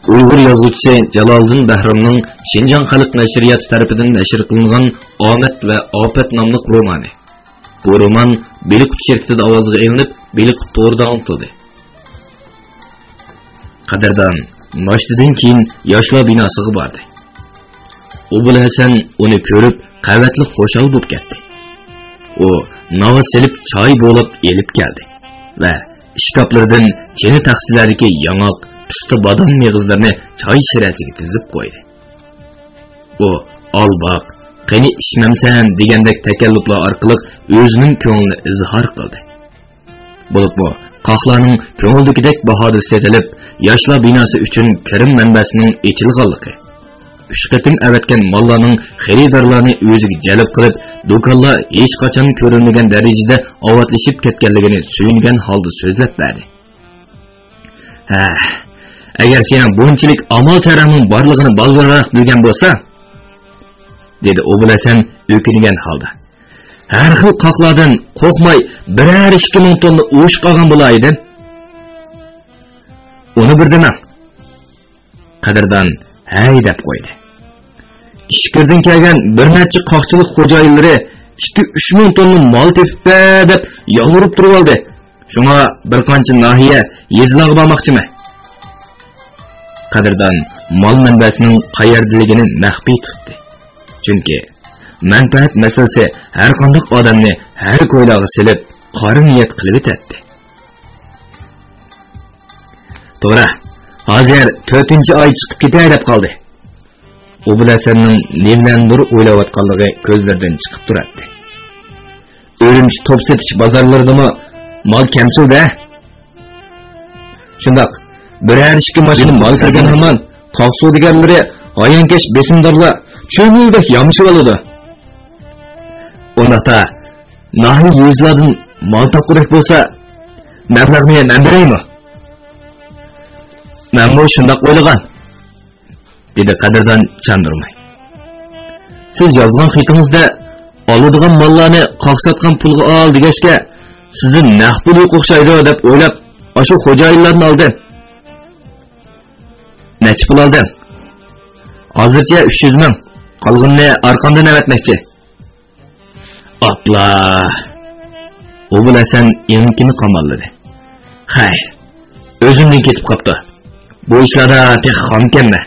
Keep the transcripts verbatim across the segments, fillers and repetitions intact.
ئۇيغۇر يازغۇچىسى جالالىدىن بەھرامنىڭ شىنجاڭ خەلق نەشرىياتى تەرىپىدىن نەشر قىلىنغان ئامەت ۋە ئاپەت ناملىق رومانى. بۇ رومان بېلىققۇت شىركىتىدە ئاۋازغا ئېلىنىپ، بېلىققۇت تورىدا ئاڭلىتىلدى. قەدىردان ناشتىدىن كېيىن ياشلار بىناسىغا باردى. ئوبۇل ھەسەن ئۇنى كۆرۈپ، قەۋەتلىك خۇشال بولۇپ كەتتى. ئۇ ناۋا سېلىپ چاي بۇلاپ ئېلىپ كەلدى ۋە ئىشكاپلىرىدىن چىنە تەخسىلەردىكى ياڭاق، پىستە، بادام مېغىزلىرىنى چاي شىرەسىگە تىزىپ قويدى. ئۇ «ئال باق، قېنى ئىچمەمسەن» دېگەندەك تەكەللۇپلار ئارقىلىق ئۆزىنىڭ كۆڭلىنى ئىزھار قىلدى. بولۇپمۇ قاقلارنىڭ كۆڭۈلدىكىدەك باھادا سېتىلىپ، ياشلار بىناسى ئۈچۈن كىرىم مەنبەسىنىڭ ئېچىلغانلىقى، ئۈچ قېتىم ئەۋەتكەن ماللارنىڭ خېرىدارلارنى ئۆزىگە جەلپ قىلىپ، دۇكانلار ھېچقاچان كۆرۈلمىگەن دەرىجىدە ئاۋاتلىشىپ كەتكەنلىكىنى سۆيۈنگەن ھالدا سۆزلەپ بەردى. ھە، ئەگەر سېنىڭ بۇنچىلىك ئامال چارەڭنىڭ بارلىقىنى بالدۇرراق بىلگەن بولسا، دېدى ئوبۇل ھەسەن ئۆكۈنگەن ھالدا. ھەر خىل قاقلاردىن قورقماي بىرەر ئىككى مىڭ توننا ئۇۋۇشۇپ قالغان بولايدىم. ئۇنى بىر دېمەڭ. قەدىردان ھەي دەپ قويدى. ئىچكىرىدىن كەلگەن بىر نەچچە قاقچىلىق خوجايىنلىرى ئىككى، ئۈچ مىڭ توننا مال تېپىپتۇ دەپ يالۋۇرۇپ تۇرۇۋالدى. شۇڭا بىر قانچە ناھىيە، يېزىلارغا بارماقچىمەن. قەدىردان مال مەنبەسىنىڭ قەيەردىلىكىنى مەخپىي تۇتتى. چۈنكى مەنپەئەت مەسىلىسى ھەرقانداق ئادەمنى ھەر كويلارغا سېلىپ، قارا نىيەت قىلىۋېتەتتى. توغرا، ھازىر تۆتىنچى ئاي چىقىپ كېتەي دەپ قالدى. ئوبۇل ھەسەننىڭ نېمىلەرنىدۇر ئويلاۋاتقانلىقى كۆزلىرىدىن چىقىپ تۇراتتى. ئۈرۈمچى توپ سېتىش بازارلىرىدىمۇ مال كەمچىل-دە. شۇنداق، بىرەر ئىككى ماشىنا مال كىرگەن ھامان، قاق سودىگەرلىرى ھايانكەش بېسىمدارلار چۆمۈلدەك يامىشىۋالىدۇ. ئۇنداقتا، ناھىيە، يېزىلاردىن مال تاپقۇدەك بولسا، مەبلەغنى مەن بېرەيمۇ؟ مەنمۇ شۇنداق ئويلىغان. دېدى قەدىردان چاندۇرماي. سىز يازغان خېتىڭىزدە ئالىدىغان ماللارنى قاقساتقان پۇلغا ئال دېگەچكە، سىزدىن نەق پۇل يوق ئوخشايدۇ دەپ ئويلاپ، ئاشۇ خوجايىنلاردىن ئالدىم. نەچچە پۇل ئالدىڭ؟ ھازىرچە ئۈچ يۈز مىڭ. قالغىنىنى ئارقاندىن ئەۋەتمەكچى. ئاپلا! ئوبۇل ھەسەن ئېڭىكىنى قاماللىدى. خەي، ئۆزۈمدىن كېتىپ قاپتۇ. بۇ ئىشلاردا تېخى خامكەنمەن.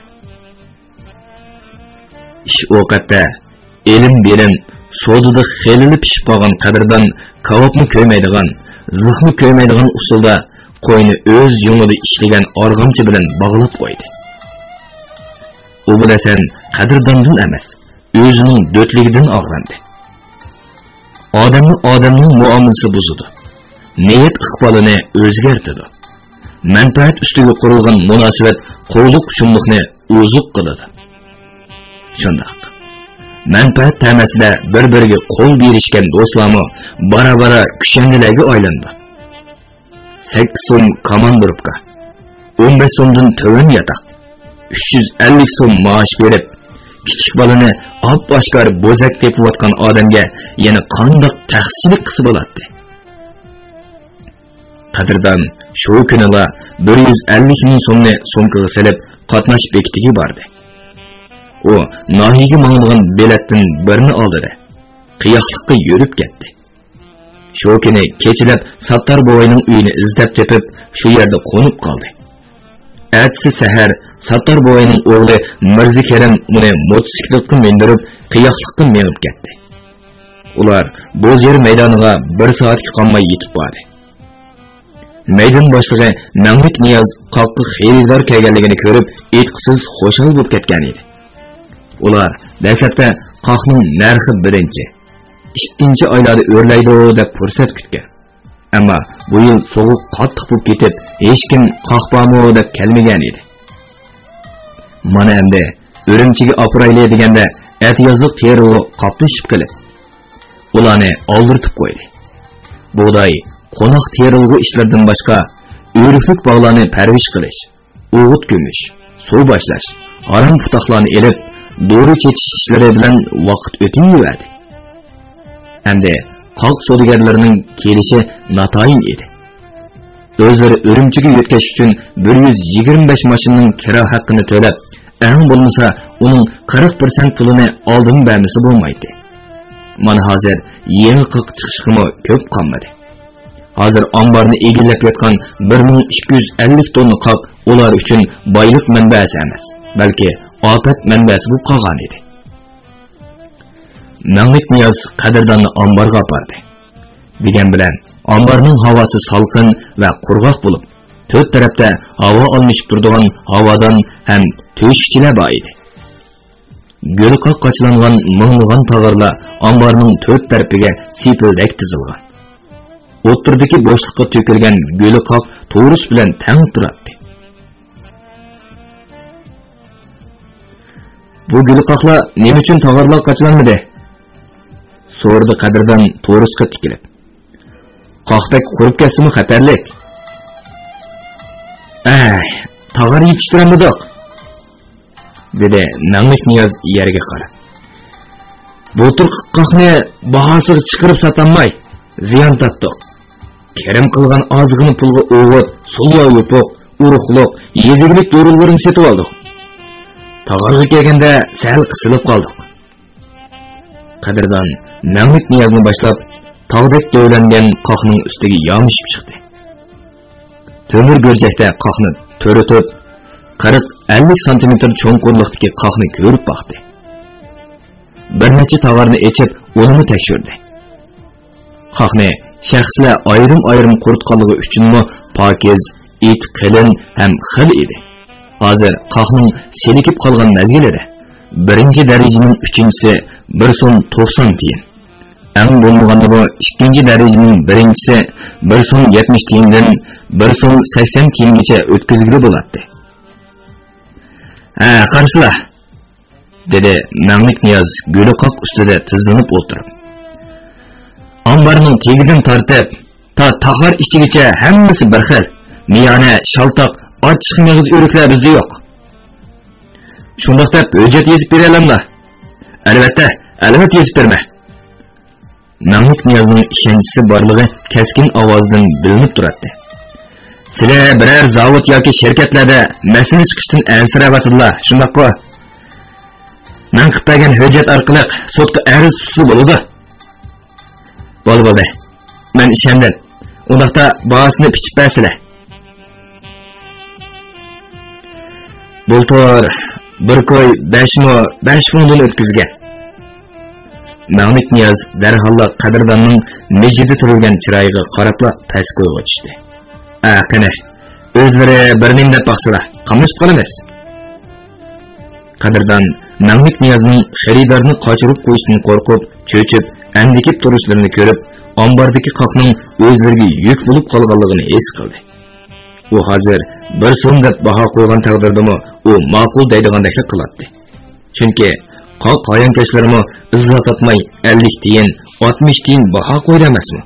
ئىش ئوقەتتە ئېلىم-بېرىم، سودىدا خېلىلا پىشىپ قالغان قەدىردان كاۋاپمۇ كۆيمەيدىغان، زىخمۇ كۆيمەيدىغان ئۇسۇلدا قوينى ئۆز يۇڭىدا ئىشلىگەن ئارغامچا بىلەن باغلاپ قويدى. ئوبۇل ھەسەن قەدىرداندىن ئەمەس، ئۆزىنىڭ دۆتلۈكىدىن ئاغرىندى. ئادەمنى ئادەمنىڭ مۇئامىلىسى بۇزىدۇ. نىيەت ئىقبالىنى ئۆزگەرتىدۇ. مەنپەئەت ئۈستىگە قۇرۇلغان مۇناسىۋەت قۇۋلۇق-شۇملۇقنى ئوزۇق قىلىدۇ. شۇنداق. مەنپەئەت تەمەسىدە بىر-بىرىگە قول بېرىشكەن دوستلارمۇ بارا-بارا كۈشەندىلەرگە ئايلىنىدۇ. سەككىز سوم كاماندىروپكا، ئون بەش سومدىن تۆۋەن ياتاق، ئۈچ يۈز ئەللىك سوم مائاش بېرىپ، كىچىك بالىنى ئاپئاشكارا بوزەك تېپىۋاتقان ئادەمگە يەنە قانداق تەخسىچىلىك قىلسا بولاتتى؟ قەدىردان شۇ كۈنىلا بىر يۈز ئەللىك مىڭ سومنى سومكىغا سېلىپ، قاتناش بېكىتىگە باردى. ئۇ ناھىيەگە ماڭىدىغان بېلەتتىن بىرنى ئالدى-دە، قىياقلىققا يۈرۈپ كەتتى. شۇ كۈنى كېچىلەپ ساتتار بوۋاينىڭ ئۆيىنى ئىزدەپ تېپىپ، شۇ يەردە قونۇپ قالدى. ئەتىسى سەھەر ساتتار بوۋاينىڭ ئوغلى مىرزا كېرىم ئۇنى موتوسىكلىتقا مىندۈرۈپ، قىياقلىققا مېڭىپ كەتتى. ئۇلار بوز يەر مەيدانىغا بىر سائەتكە قالماي يېتىپ باردى. مەيدان باشلىقى مەڭلىك نىياز قاققا خېرىدار كەلگەنلىكىنى كۆرۈپ، ئېيتقۇسىز خۇشال بولۇپ كەتكەن ئىدى. ئۇلار دەسلەپتە قاقنىڭ نەرخى بىرىنچى، ئىككىنچى ئايلاردا ئۆرلەيدۇ دەپ پۇرسەت كۈتكەن. ئەمما بۇ يىل سوغۇق قاتتىق بولۇپ كېتىپ، ھېچكىم قاق بارمۇ دەپ كەلمىگەن ئىدى. مانا ئەمدى ئۈرۈمچىگە ئاپىرايلى دېگەندە، ئەتىيازلىق تېرىلغۇ قاپلىشىپ قېلىپ، ئۇلارنى ئالدىرىتىپ قويدى. بۇغداي، قوناق تېرىلغۇ ئىشلىرىدىن باشقا، ئۆرۈكلۈك باغلارنى پەرۋىش قىلىش، ئوغۇت كۆمۈش، سۇ باشلاش، ھارام پۇتاقلارنى ئېلىپ، دورا چېچىش ئىشلىرى بىلەن ۋاقىت ئۆتۈۋېرىدۇ. ئەمدى قاق سودىگەرلىرىنىڭ كېلىشى ناتايىن ئىدى. ئۆزلىرى ئۈرۈمچىگە يۆتكەش ئۈچۈن بىر يۈز يىگىرمە بەش ماشىنىنىڭ كىرا ھەققىنى تۆلەپ، ئەڭ بولمىسا ئۇنىڭ قىرىق پىرسەنت پۇلىنى ئالدىن بەرمىسە بولمايتتى. مانا ھازىر يېڭى قاق چىقىشقىمۇ كۆپ قالمىدى. ھازىر ئامبارنى ئىگىلەپ ياتقان بىر مىڭ ئىككى يۈز ئەللىك توننا قاق ئۇلار ئۈچۈن بايلىق مەنبەسى ئەمەس، بەلكى ئاپەت مەنبەسى بولۇپ قالغان ئىدى. مەڭلىك نىياز قەدىرداننى ئامبارغا ئاپاردى. دېگەن بىلەن، ئامبارنىڭ ھاۋاسى سالقىن ۋە قۇرغاق بولۇپ، تۆت تەرەپتە ھاۋا ئالمىشىپ تۇرىدىغان ھاۋادان ھەم تۆشۈكچىلەر بار ئىدى. گۈلى قاق قاچىلانغان مىڭلىغان تاغارلار ئامبارنىڭ تۆت تەرىپىگە سېپىلدەك تىزىلغان. ئوتتۇرىدىكى بوشلۇققا تۆكۈلگەن گۈلى قاق تورۇس بىلەن تەڭ تۇراتتى. بۇ گۈلى قاقلار نېمە ئۈچۈن تاغارلارغا قاچىلانمىدى؟ سورىدى قەدىردان تورۇسقا تىكىلىپ. قاق بەك قۇرۇپ كەتسىمۇ خەتەرلىك. ئەي، تاغار يېتىشتۈرەلمىدۇق، دېدى مەڭلىك نىياز يەرگە قاراپ. بۇلتۇرقى قاقنى باھاسىغا چىقىرىپ ساتالماي زىيان تارتتۇق. كىرىم قىلغان ئازغىنە پۇلغا ئوغۇت، سۇللا يوپۇق، ئۇرۇقلۇق، يېزا ئىگىلىك دورىلىرىنى سېتىۋالدۇق. تاغارغا كەلگەندە سەل قىسىلىپ قالدۇق. قەدىردان مەڭلىك نىيازنى باشلاپ، تاغدەك دۆۋىلەنگەن قاقنىڭ ئۈستىگە يامىشىپ چىقتى. تۆمۈر گۈرجەكتە قاقنى تۈرۈتۈپ، قىرىق ئەللىك سانتىمېتىر چوڭقۇرلۇقتىكى قاقنى كۆرۈپ باقتى. بىر نەچچە تاغارنى ئېچىپ، ئۇنىمۇ تەكشۈردى. قاقنى شەخسلەر ئايرىم-ئايرىم قۇرۇتقانلىقى ئۈچۈنمۇ پاكىز، ئېيتى قېلىن ھەم خىل ئىدى. ھازىر قاقنىڭ سېلىكىپ قالغان مەزگىلىدە بىرىنچى دەرىجىنىڭ ئۈچىنچىسى بىر سوم توقسان تىيىن، ئەڭ بولمىغاندىمۇ ئىككىنچى دەرىجىنىڭ بىرىنچىسى بىر سوم يەتمىش تىيىندىن بىر سوم سەكسەن تىيىنگىچە ئۆتكۈزگىلى بولاتتى. ھە، قارىسىلا، دېدى مەڭلىك نىياز گۈلى قاق ئۈستىدە تىزلىنىپ ئولتۇرۇپ. ئامبارنىڭ تېگىدىن تارتىپ تا تاغار ئىچىگىچە ھەممىسى بىر خىل. مىيانە، شالتاق، ئاچچىق مېغىز ئۆرۈكلەر بىزدە يوق. شۇنداق دەپ ھۆججەت يېزىپ بېرەلەملا؟ ئەلۋەتتە، ئەلۋەتتە يېزىپ بېرىمەن. مەڭلىك نىيازنىڭ ئىشەنچىسى بارلىقى كەسكىن ئاۋازىدىن بىلىنىپ تۇراتتى. سىلەر بىرەر زاۋۇت ياكى شىركەتلەردە مەسىلە چىقىشتىن ئەنسىرەۋاتىدىلا، شۇنداققۇ؟ مەن قىلىپ بەرگەن ھۆججەت ئارقىلىق سوتقا ئەرز تۇتسا بولىدۇ. بولدى، بولدى. مەن ئىشەندىم. ئۇنداقتا باھاسىنى پىچىپ بەرسىلە. بۇلتۇر بىر كوي بەش مو بەش پۇڭدىن ئۆتكۈزگەن. مەڭلىك نىياز دەرھاللا قەدىرداننىڭ مىجىدە تۈرۈلگەن چىرايىغا قاراپلا پەس كويغا چۈشتى. ئە، قېنى، ئۆزلىرى بىر نېمە دەپ باقسىلا، قاملىشىپ قالىمىز. قەدىردان مەڭلىك نىيازنىڭ خېرىدارنى قاچۇرۇپ قويۇشتىن قورقۇپ، چۆچۈپ، ئەندىكىپ تۇرۇشلىرىنى كۆرۈپ، ئامباردىكى قاقنىڭ ئۆزلىرىگە يۈك بولۇپ قالغانلىقىنى ھېس قىلدى. ئۇ ھازىر بىر سوم دەپ باھا قويغان تەقدىردىمۇ، ئۇ ماقۇل دەيدىغاندەكلا قىلاتتى. چۈنكى قاق ھايانكەشلىرىمۇ ئىززا تاپماي ئەللىك تىيىن، ئاتمىش تىيىن باھا قويدى ئەمەسمۇ؟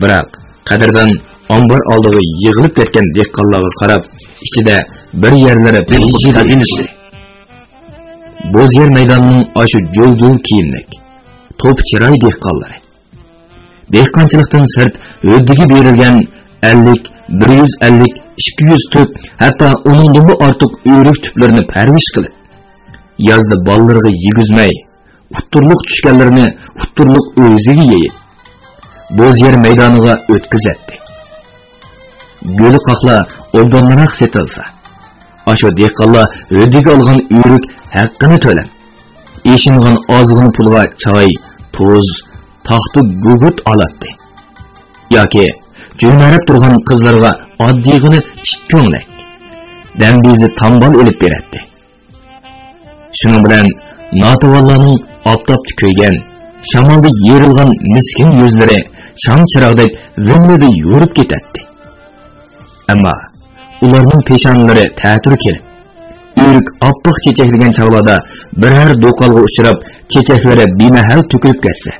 بىراق، قەدىردان ئامبار ئالدىغا يىغىلىپ كەتكەن دېھقانلارغا قاراپ، ئىچىدە بىر يەرلىرى پىژ-پىژ ئىدى. بوز يەر مەيدانىنىڭ ئاشۇ جۇل-جۇل كىيىملىك، توپا چىراي دېھقانلىرى. دېھقانچىلىقتىن سىرت ھۆددىگە بېرىلگەن ئەللىك، بىر يۈز ئەللىك، ئىككى يۈز تۈپ، ھەتتا ئۇنىڭدىنمۇ ئارتۇق ئۆرۈك تۈپلىرىنى پەرۋىش قىلىپ، يازدا بالىلىرىغا يېگۈزمەي، ئۇتتۇرلۇق چۈشكەنلىرىنى ئۇتتۇرلۇق ئۆزىگە يېيىپ، بوز يەر مەيدانىغا ئۆتكۈزەتتى. گۈلى قاقلار ئوبدانراق سېتىلسا، ئاشۇ دېھقانلار ھۆددىگە ئالغان ئۆرۈك ھەققىنى تۆلەپ، ئېشىنغان ئازغىنە پۇلغا چاي، تۇز، تاختا گۇگۇت ئالاتتى. ياكى جۆمەرەپ تۇرغان قىزلىرىغا ئاددىيغىنە ئىككى كۆڭلەك، دەمبىزى تامبال ئېلىپ بېرەتتى. شۇنىڭ بىلەن ناتىۋانلارنىڭ ئاپتاپتا كۆيگەن، شامالدا يېرىلغان مىسكىن يۈزلىرى شام چىراغدەك زىللىدە يورۇپ كېتەتتى. ئەمما ئۇلارنىڭ پېشانىلىرى تەتۈر كېلىپ، ئۆرۈك ئاپئاق چېچەكلىگەن چاغلاردا بىرەر دوقالغا ئۇچراپ، چېچەكلىرى بىمەھەل تۆكۈلۈپ كەتسە،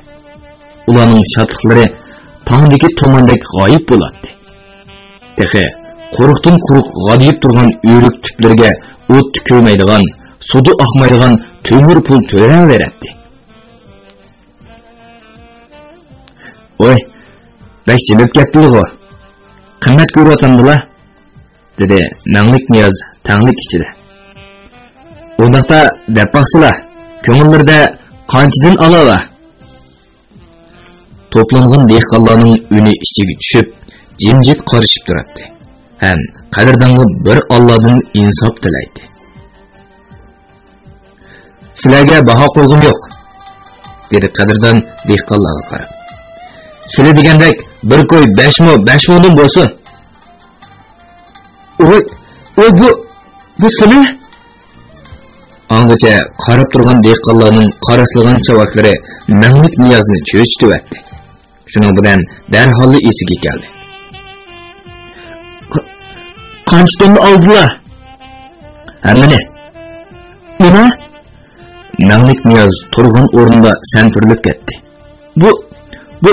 ئۇلارنىڭ شادلىقلىرى تاڭدىكى تۇماندەك غايىب بولاتتى. تېخى قۇرۇقتىن قۇرۇق غادىيىپ تۇرغان ئۆرۈك تۈپلىرىگە ئوت كۆيمەيدىغان، سۇدا ئاقمايدىغان تۆمۈر پۇل تۆرەۋېرەتتى. ۋاي، بەك جىمىپ كەتتىلىغۇ. قىممەت كۆرۈۋاتامدىلا؟ دېدى مەڭلىك نىياز تەڭلىك ئىچىدە. ئۇنداقتا دەپ باقسىلا، كۆڭۈللىرىدە قانچىدىن ئالالا؟ توپلانغان دېھقانلارنىڭ ئۈنى ئىچىگە چۈشۈپ، جىمجىت قارىشىپ تۇراتتى ھەم قەدىردانغا بىر ئاللادىن ئىنساپ تىلەيتتى. سىلەرگە باھا قويغۇم يوق، دېدى قەدىردان دېھقانلارغا قاراپ. سىلى دېگەندەك بىر كوي بەش مو، بەش مودىن بولسۇن. ئۇي، ئۇي، بۇ، بۇ سىلى؟ ئاڭغىچە قاراپ تۇرغان دېھقانلارنىڭ قاراسلىغان چاۋاكلىرى مەڭلىك نىيازنى چۆچۈتۈۋەتتى. شۇنىڭ بىلەن دەرھاللا ئېسىگە كەلدى. قا-، قانچە توننا ئالدىلا؟ ھەممىنى. نېمە؟ مەڭلىك نىياز تۇرغان ئورنىدا سەنتۈرۈلۈپ كەتتى. بۇ، بۇ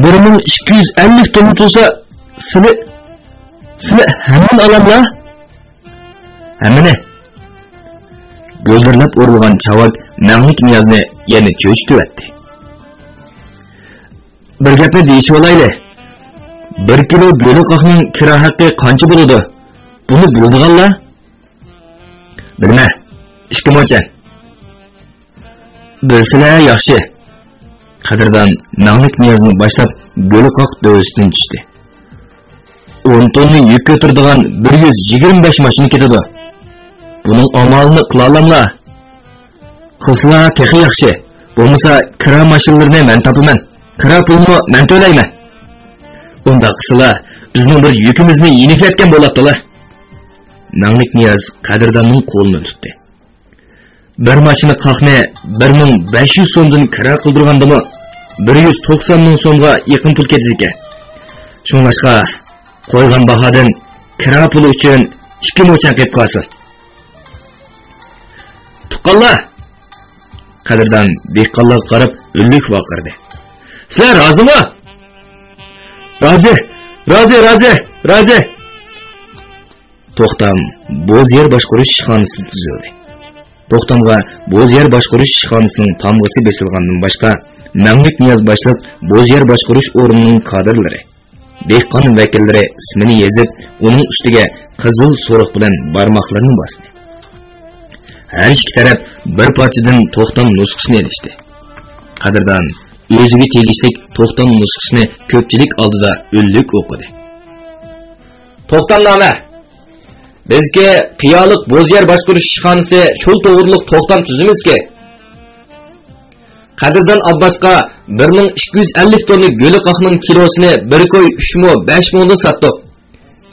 بىر مىڭ ئىككى يۈز ئەللىك توننا تۇرسا، سىلى، سىلى ھەممىنى ئالاملا؟ ھەممىنى. گۈلدۈرلەپ ئۇرۇلغان چاۋاك مەڭلىك نىيازنى يەنە چۆچۈتۈۋەتتى. بىر گەپنى دېيىشىۋالايلى. بىر كىلو گۆلىقاقنىڭ كىرا ھەققى قانچە بولىدۇ؟ بۇنى بىلىدىغانلار؟ بىلىمەن. ئىككى موچەن. بىلسىلە ياخشى. قەدىردان مەڭلىك نىيازنى باشلاپ گۆلىقاق دۆۋىسىدىن چۈشتى. ئون توننا يۈك كۆتۈرىدىغان بىر يۈز يىگىرمە بەش ماشىنا كېتىدۇ. بۇنىڭ ئامالىنى قىلالاملا؟ قىلسىلا تېخى ياخشى. بولمىسا كىرا ماشىنىلىرىنى مەن تاپىمەن. كىرا پۇلىنىمۇ مەن تۆلەيمەن. ئۇنداق قىلسىلا بىزنىڭ بىر يۈكىمىزنى يېنىكلەتكەن بولاتتىلا. مەڭلىك نىياز قەدىرداننىڭ قولىنى تۇتتى. بىر ماشىنا قاقنى بىر مىڭ بەش يۈز سومدىن كىرا قىلدۇرغاندىمۇ بىر يۈز توقسان مىڭ سومغا يېقىن پۇل كېتىدىكەن. شۇڭلاشقا قويغان باھادىن كىرا پۇلى ئۈچۈن ئىككى موچەن قېلىپ قالسۇن. تۇغقانلار! قەدىردان دېھقانلارغا قاراپ ئۈنلۈك ۋارقىرىدى. سىلەر رازىمۇ؟ رازى، رازى، رازى، رازى! توختام بوز يەر باشقۇرۇش ئىشخانىسىدا تۈزۈلدى. توختامغا بوز يەر باشقۇرۇش ئىشخانىسىنىڭ تامغىسى بېسىلغاندىن باشقا، مەملۇك نىياز باشلىق بوز يەر باشقۇرۇش ئورنىنىڭ كادىرلىرى، دېھقان ۋەكىللىرى ئىسمىنى يېزىپ، ئۇنىڭ ئۈستىگە قىزىل سورۇق بىلەن بارماقلىرىنى باستى. ھەر ئىككى تەرەپ بىر پارچىدىن توختام نۇسخىسىنى ئېلىشتى. قەدىردان ئۆزىگە تېگىشلىك توختام نۇسخىسىنى كۆپچىلىك ئالدىدا ئۈنلۈك ئوقۇدى. توختامنامە. بىزكى قىيالىق بوز يەر باشقۇرۇش ئىشخانىسى شۇ توغرۇلۇق توختام تۈزىمىزكى، قەدىردان ئابباسقا بىر مىڭ ئىككى يۈز ئەللىك توننا گۆلىقاقنىڭ كىلوسىنى بىر كوي ئۈچ مو، بەش موڭدىن ساتتۇق.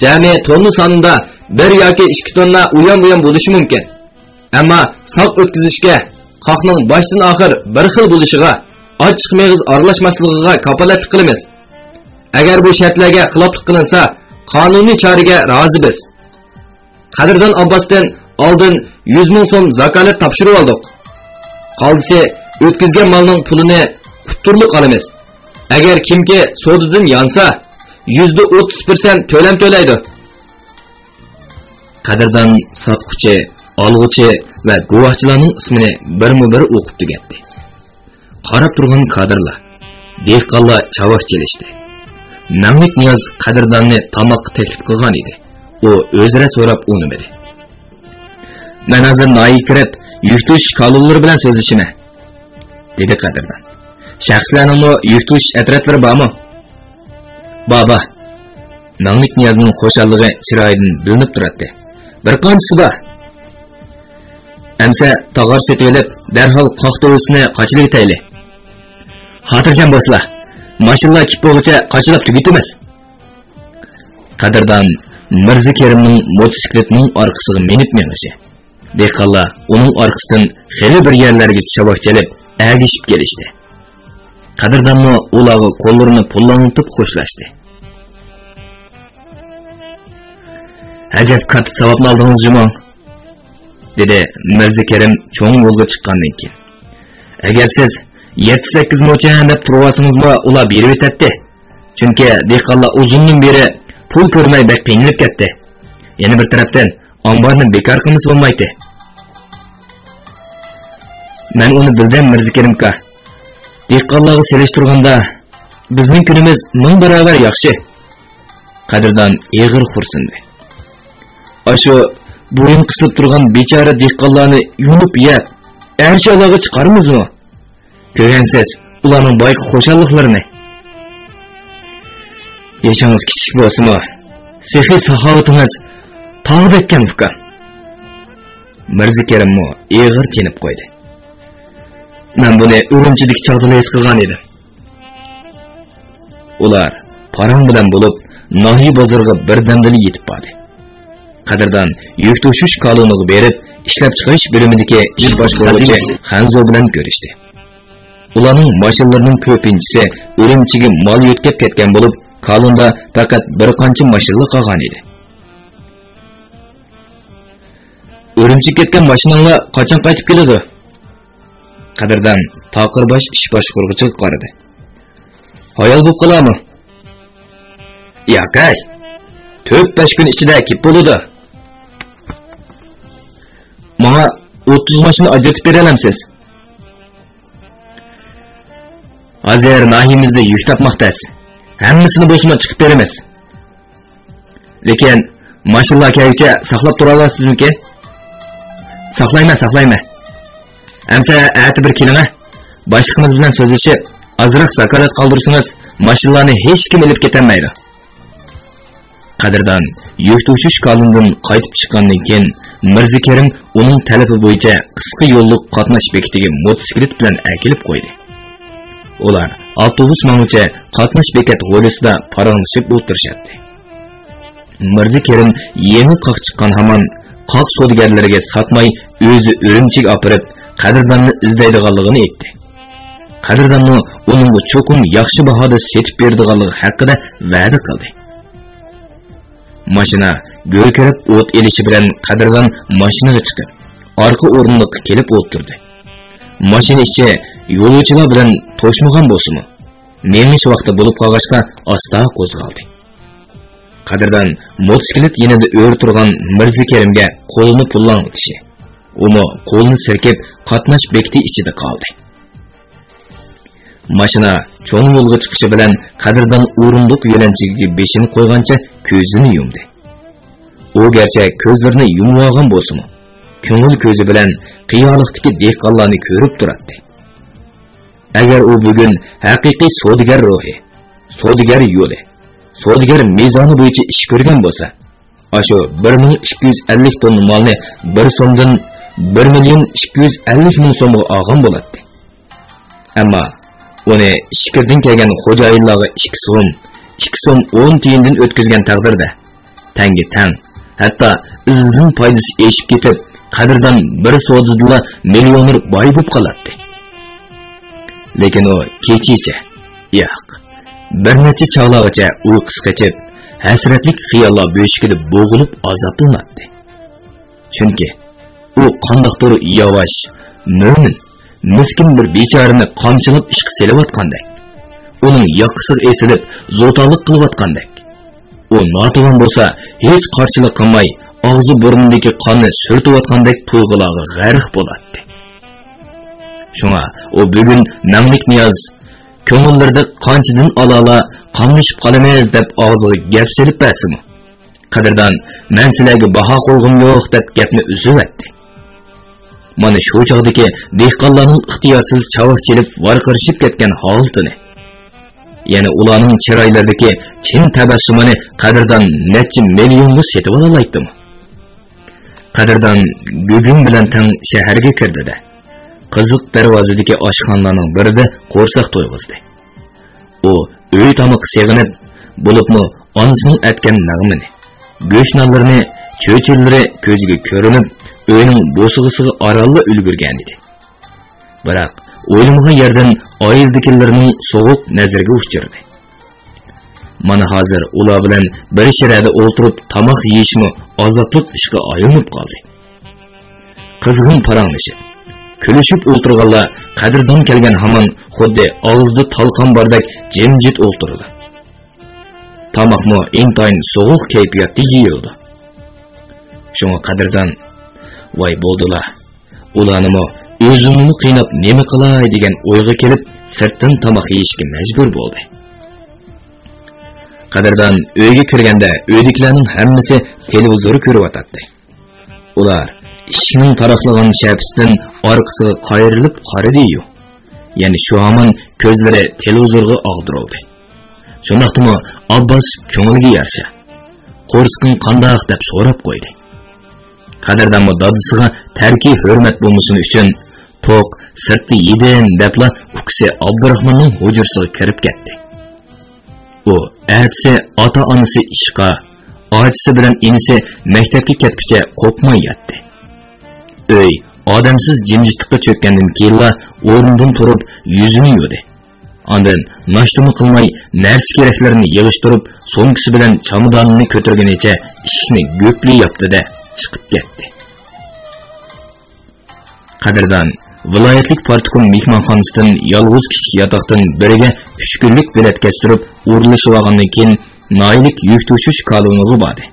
جەمئىي توننا سانىدا بىر ياكى ئىككى توننا ئۇيان-بۇيان بولۇشى مۇمكىن. ئەمما ساق ئۆتكۈزۈشكە، قاقنىڭ باشتىن-ئاخىر بىر خىل بولۇشىغا، ئاچچىق مېغىز ئارىلاشماسلىقىغا كاپالەتلىك قىلىمىز. ئەگەر بۇ شەرتلەرگە خىلاپلىق قىلىنسا، قانۇنىي چارىگە رازى بىز. قەدىردان ئابباستىن ئالدىن يۈز مىڭ سوم زاكالەت تاپشۇرۇۋالدۇق. قالدىسى ئۆتكۈزگەن مالنىڭ پۇلىنى ئۇتتۇرلۇق ئالىمىز. ئەگەر كىمكى سودىدىن يانسا، يۈزدە ئوتتۇز پىرسەنت تۆلەم تۆلەيدۇ. قەدىردان ساتقۇچى، ئالغۇچى ۋە گۇۋاھچىلارنىڭ ئىسمىنى بىرمۇبىر ئوقۇپ تۈگەتتى. قاراپ تۇرغان كادىرلار، دېھقانلار چاۋاك چېلىشتى. مەملىك نىياز قەدىرداننى تاماققا تەكلىپ قىلغان ئىدى. ئۇ ئۆزرە سوراپ ئۇنىمىدى. مەن ھازىر ناھىيەگە كىرىپ، يۈك توشۇش كالونلىرى بىلەن سۆزلىشىمەن، دېدى قەدىردان. شەخسلەرنىڭمۇ يۈك توشۇش ئەترەتلىرى بارمۇ؟ بار، بار. مەملىك نىيازنىڭ خۇشاللىقى چىرايىدىن بىلىنىپ تۇراتتى. بىر قانچىسى بار. ئەمسە تاغار سېتىۋېلىپ، دەرھال قاق دۆۋىسىنى قاچىلىۋېتەيلى. خاتىرجەم بولسىلا، ماشىنىلار كېلىپ بولغۇچە قاچىلاپ تۈگىتىمىز. قەدىردان مىرزا كېرىمنىڭ موتوسىكلىتىنىڭ ئارقىسىغا مىنىپ مېڭىشى، دېھقانلار ئۇنىڭ ئارقىسىدىن خېلى بىر يەرلەرگىچە چاۋاك چېلىپ، ئەگىشىپ كېلىشتى. قەدىردانمۇ ئۇلارغا قوللىرىنى پۇللاڭلىتىپ خوشلاشتى. ئەجەب كاتتا ساۋابنى ئالدىڭىز جۇمۇ، دېدى مىرزا كېرىم چوڭ يولغا چىققاندىن كېيىن. ئەگەر سىز يەتتە سەككىز موچەن دەپ تۇرۇۋالسىڭىزمۇ ئۇلار بېرىۋېتەتتى. چۈنكى دېھقانلار ئۇزۇندىن بېرى پۇل كۆرمەي بەك قىينىلىپ كەتتى. يەنە بىر تەرەپتىن، ئامبارنى بىكار قىلمىسا بولمايتتى. مەن ئۇنى بىلدىم، مىرزا كېرىمكا. دېھقانلارغا سېلىشتۇرغاندا، بىزنىڭ كۈنىمىز مىڭ باراۋەر ياخشى. قەدىردان ئېغىر خورسىندى. ئاشۇ بويۇن قىسىلىپ تۇرغان بىچارە دېھقانلارنى يۇيۇپ يەپ، ئەرشئەلاغا چىقارمىزمۇ؟ كۆرگەنسىز ئۇلارنىڭ بايىقى خۇشاللىقلىرىنى. يېشىڭىز كىچىك بولسىمۇ، سېخىي ساخاۋىتىڭىز تاغدەككەن، ئۇكام. مىرزا كېرىممۇ ئېغىر تىنىپ قويدى. مەن بۇنى ئۈرۈمچىدىكى چاغدىلا ھېس قىلغان ئىدىم. ئۇلار پاراڭ بىلەن بولۇپ، ناھىيە بازىرىغا بىردەمدىلا يېتىپ باردى. قەدىردان يۈك توشۇش كالونىغا بېرىپ، ئىشلەپچىقىرىش بۆلۈمىدىكى ئىش باشقۇرغۇچى خەنزۇ بىلەن كۆرۈشتى. ئۇلارنىڭ ماشىنىلىرىنىڭ كۆپىنچىسى ئۈرۈمچىگە مال يۆتكەپ كەتكەن بولۇپ، كالوندا پەقەت بىر قانچە ماشىنىلا قالغان ئىدى. ئۈرۈمچىگە كەتكەن ماشىناڭلار قاچان قايتىپ كېلىدۇ؟ قەدىردان تاقىر باش ئىش باشقۇرغۇچىغا قارىدى. ھايال بولۇپ قالامۇ؟ ياقەي، تۆت-بەش كۈن ئىچىدە كېلىپ بولىدۇ. ماڭا ئوتتۇز ماشىنا ئاجرىتىپ بېرەلەمسىز؟ ھازىر ناھىيىمىزدە يۈك تاپماق تەس. ھەممىسىنى بولسىمۇ چىقىپ بېرىمىز. لېكىن ماشىنىلار كەلگۈچە ساقلاپ تۇرالارسىزمىكىن؟ ساقلايمەن، ساقلايمەن. ئەمسە ئەتە بىر كېلىڭە. باشلىقىمىز بىلەن سۆزلىشىپ، ئازراق زاكالەت قالدۇرسىڭىز، ماشىنىلارنى ھېچكىم ئېلىپ كېتەلمەيدۇ. قەدىردان يۈك توشۇش كالونىدىن قايتىپ چىققاندىن كېيىن، مىرزا كېرىم ئۇنىڭ تەلىپى بويىچە قىسقا يوللۇق قاتناش بېكىتىگە موتوسىكلىت بىلەن ئەكېلىپ قويدى. ئۇلار ئاپتوبۇس ماڭغۇچە قاتناش بېكەت ھويلىسىدا پاراڭلىشىپ ئولتۇرۇشاتتى. مىرزا كېرىم يېڭى قاق چىققان ھامان قاق سودىگەرلىرىگە ساتماي، ئۆزى ئۈرۈمچىگە ئاپىرىپ، قەدىرداننى ئىزدەيدىغانلىقىنى ئېيتتى. قەدىردانمۇ ئۇنىڭغا چوقۇم ياخشى باھادا سېتىپ بېرىدىغانلىقى ھەققىدە ۋەدە قىلدى. ماشىنا گۈركىرەپ ئوت ئېلىشى بىلەن قەدىردان ماشىنىغا چىقىپ، ئارقا ئورۇندۇققا كېلىپ ئولتۇردى. ماشىنا ئىچى يولۇچىلار بىلەن توشمىغان بولسىمۇ، مېڭىش ۋاقتى بولۇپ قالغاچقا ئاستا قوزغالدى. قەدىردان موتوسىكلىت يېنىدا ئۆرە تۇرغان مىرزا كېرىمگە قولىنى پۇللاڭلىتىشى، ئۇمۇ قولىنى سىلكىپ قاتناش بېكىتى ئىچىدە قالدى. ماشىنا چوڭ يولغا چىقىشى بىلەن قەدىردان ئورۇندۇق يۆلەنچىكىگە بېشىنى قويغانچە كۆزىنى يۇمدى. ئۇ گەرچە كۆزلىرىنى يۇمۇۋالغان بولسىمۇ، كۆڭۈل كۆزى بىلەن قىيالىقتىكى دېھقانلارنى كۆرۈپ تۇراتتى. ئەگەر ئۇ بۈگۈن ھەقىقىي سودىگەر روھى، سودىگەر يولى، سودىگەر مىزانى بويىچە ئىش كۆرگەن بولسا، ئاشۇ بىر مىڭ ئىككى يۈز ئەللىك توننا مالنى بىر سومدىن بىر مىليون ئىككى يۈز ئەللىك مىڭ سومغا ئالغان بولاتتى. ئەمما ئۇنى ئىچكىرىدىن كەلگەن خوجايىنلارغا ئىككى سوم، ئىككى سوم ئون تىيىندىن ئۆتكۈزگەن تەقدىردە، تەڭگە تەڭ، ھەتتا ئىزىدىن پايدىسى ئېشىپ كېتىپ، قەدىردان بىر سودىدىلا مىليونېر باي بولۇپ قالاتتى. لېكىن ئۇ كېچىچە، ياق، بىر نەچچە چاغلارغىچە ئۇيقۇسى قېچىپ، ھەسرەتلىك خىياللار بۆشۈكىدە بوغۇلۇپ ئازابلىناتتى. چۈنكى ئۇ قانداقتۇر ياۋاش، مۆمىن، مىسكىن بىر بىچارىنى قامچىلاپ ئىشقا سېلىۋاتقاندەك، ئۇنىڭ ياقىسىغا ئېسىلىپ زوتالىق قىلىۋاتقاندەك، ئۇ ناتىۋان بولسا ھېچ قارشىلىق قىلماي، ئاغزى بۇرنىدىكى قاننى سۈرتۈۋاتقاندەك تۇيغۇلارغا غەرق بولاتتى. شۇڭا ئۇ بۈگۈن مەڭلىك نىياز كۆڭۈللىرىدە قانچىدىن ئالالا قاملىشىپ قالىمىز دەپ ئاغزىغا گەپ سېلىپ بەرسىمۇ، قەدىردان، مەن سىلەرگە باھا قويغۇم يوق دەپ گەپنى ئۈزۈۋەتتى. مانا شۇ چاغدىكى دېھقانلارنىڭ ئىختىيارسىز چاۋاك چېلىپ ۋارقىرىشىپ كەتكەن ھالىتىنى، يەنە ئۇلارنىڭ چىرايلىرىدىكى چىن تەبەسسۇمىنى قەدىردان نەچچە مىليونغا سېتىۋالالايتتىمۇ؟ قەدىردان گۇگۇم بىلەن تەڭ شەھەرگە كىردى-دە، قىزىق دەرۋازىدىكى ئاشخانىلارنىڭ بىرىدە قورساق تويغۇزدى. ئۇ ئۆي تامىقى سېغىنىپ، بولۇپمۇ ئانىسىنىڭ ئەتكەن نەغمىنى، گۆش نانلىرىنى، چۆچۈرىلىرى كۆزىگە كۆرۈنۈپ، ئۆينىڭ بوسۇغىسىغا ئارانلا ئۈلگۈرگەنىدى. بىراق، ئويلىمىغان يەردىن ئائىلىدىكىلىرىنىڭ سوغۇق نەزىرىگە ئۇچرىدى. مانا ھازىر ئۇلار بىلەن بىر شىرەدە ئولتۇرۇپ تاماق يېيىشمۇ ئازابلىق ئىشقا ئايلىنىپ قالدى. قىزغىن پاراڭلىشىپ، كۈلۈشۈپ ئولتۇرغانلار قەدىردان كەلگەن ھامان خۇددى ئاغزىدا تالقان باردەك جىمجىت ئولتۇرىدۇ. تاماقمۇ ئىنتايىن سوغۇق كەيپىياتتا يېيىلىدۇ. شۇڭا قەدىردان، ۋاي بولدىلا، ئۇلارنىمۇ، ئۆزۈمنىمۇ قىيناپ نېمە قىلاي دېگەن ئويغا كېلىپ، سىرتتىن تاماق يېيىشكە مەجبۇر بولدى. قەدىردان ئۆيگە كىرگەندە ئۆيدىكىلەرنىڭ ھەممىسى تېلېۋىزور كۆرۈۋاتاتتى. ئۇلار ئىشىكنىڭ تاراقلىغان شەپىسىدىن ئارقىسىغا قايرىلىپ قارىدىيۇ. يەنى شۇ ھامان كۆزلىرى تېلېۋىزورغا ئاغدۇرۇلدى. شۇنداقتىمۇ ئابباس كۆڭلىگە يارىشا، «قورسىقىڭ قانداق؟» دەپ سوراپ قويدى. قەدىردانمۇ دادىسىغا تەركى ھۆرمەت بولمىسۇن ئۈچۈن، «توق، سىرتتا يېدىم» دەپلا ئۇكىسى ئابدۇراخماننىڭ ھۇجرىسىغا كىرىپ كەتتى. ئۇ ئەتىسى ئاتا-ئانىسى ئىشقا، ئاچىسى بىلەن ئىنىسى مەكتەپكە كەتكۈچە قوپماي ياتتى. ئۆي ئادەمسىز جىمجىتلىققا چۆككەندىن كېيىنلا ئورنىدىن تۇرۇپ يۈزىنى يۇدى. ئاندىن ناشتىمۇ قىلماي نەرسە-كېرەكلىرىنى يىغىشتۇرۇپ، سومكىسى بىلەن چامادانىنى كۆتۈرگىنىچە ئىشىكنى گۈپلا ياپتى-دە، چىقىپ كەتتى. قەدىردان ۋىلايەتلىك پارتكوم مېھمانخانىسىدىن يالغۇز كىچىك ياتاقتىن بىرىگە ئۈچ كۈنلۈك بېلەت كەستۈرۈپ ئورۇنلىشىۋالغاندىن كېيىن، ناھىيەلىك يۈك توشۇش كالۋىنىغا باردى.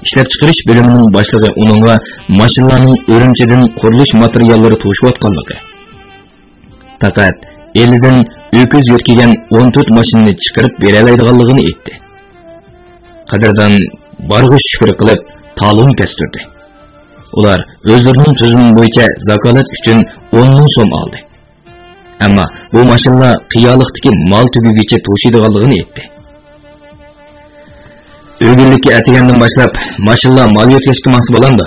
ئىشلەپچىقىرىش بۆلۈمىنىڭ باشلىقى ئۇنىڭغا ماشىنىلارنىڭ ئۈرۈمچىدىن قۇرۇلۇش ماتېرىياللىرى توشۇۋاتقانلىقى، پەقەت ئېلىدىن ئۆكۈز يۆتكىگەن ئون تۆت ماشىنىنى چىقىرىپ بېرەلەيدىغانلىقىنى ئېيتتى. قەدىردان بارغا شۈكرى قىلىپ، تالون كەستۈردى. ئۇلار ئۆزلىرىنىڭ تۈزۈمى بويىچە زاكالەت ئۈچۈن ئون مىڭ سوم ئالدى. ئەمما بۇ ماشىنىلار قىيالىقتىكى مال تۈگىگىچە توشۇيدىغانلىقىنى ئېيتتى. «ئۆگۈنلۈككە ئەتىگەندىن باشلاپ ماشىنىلار مال يۆتكەشكە ماڭسا بولامدۇ؟»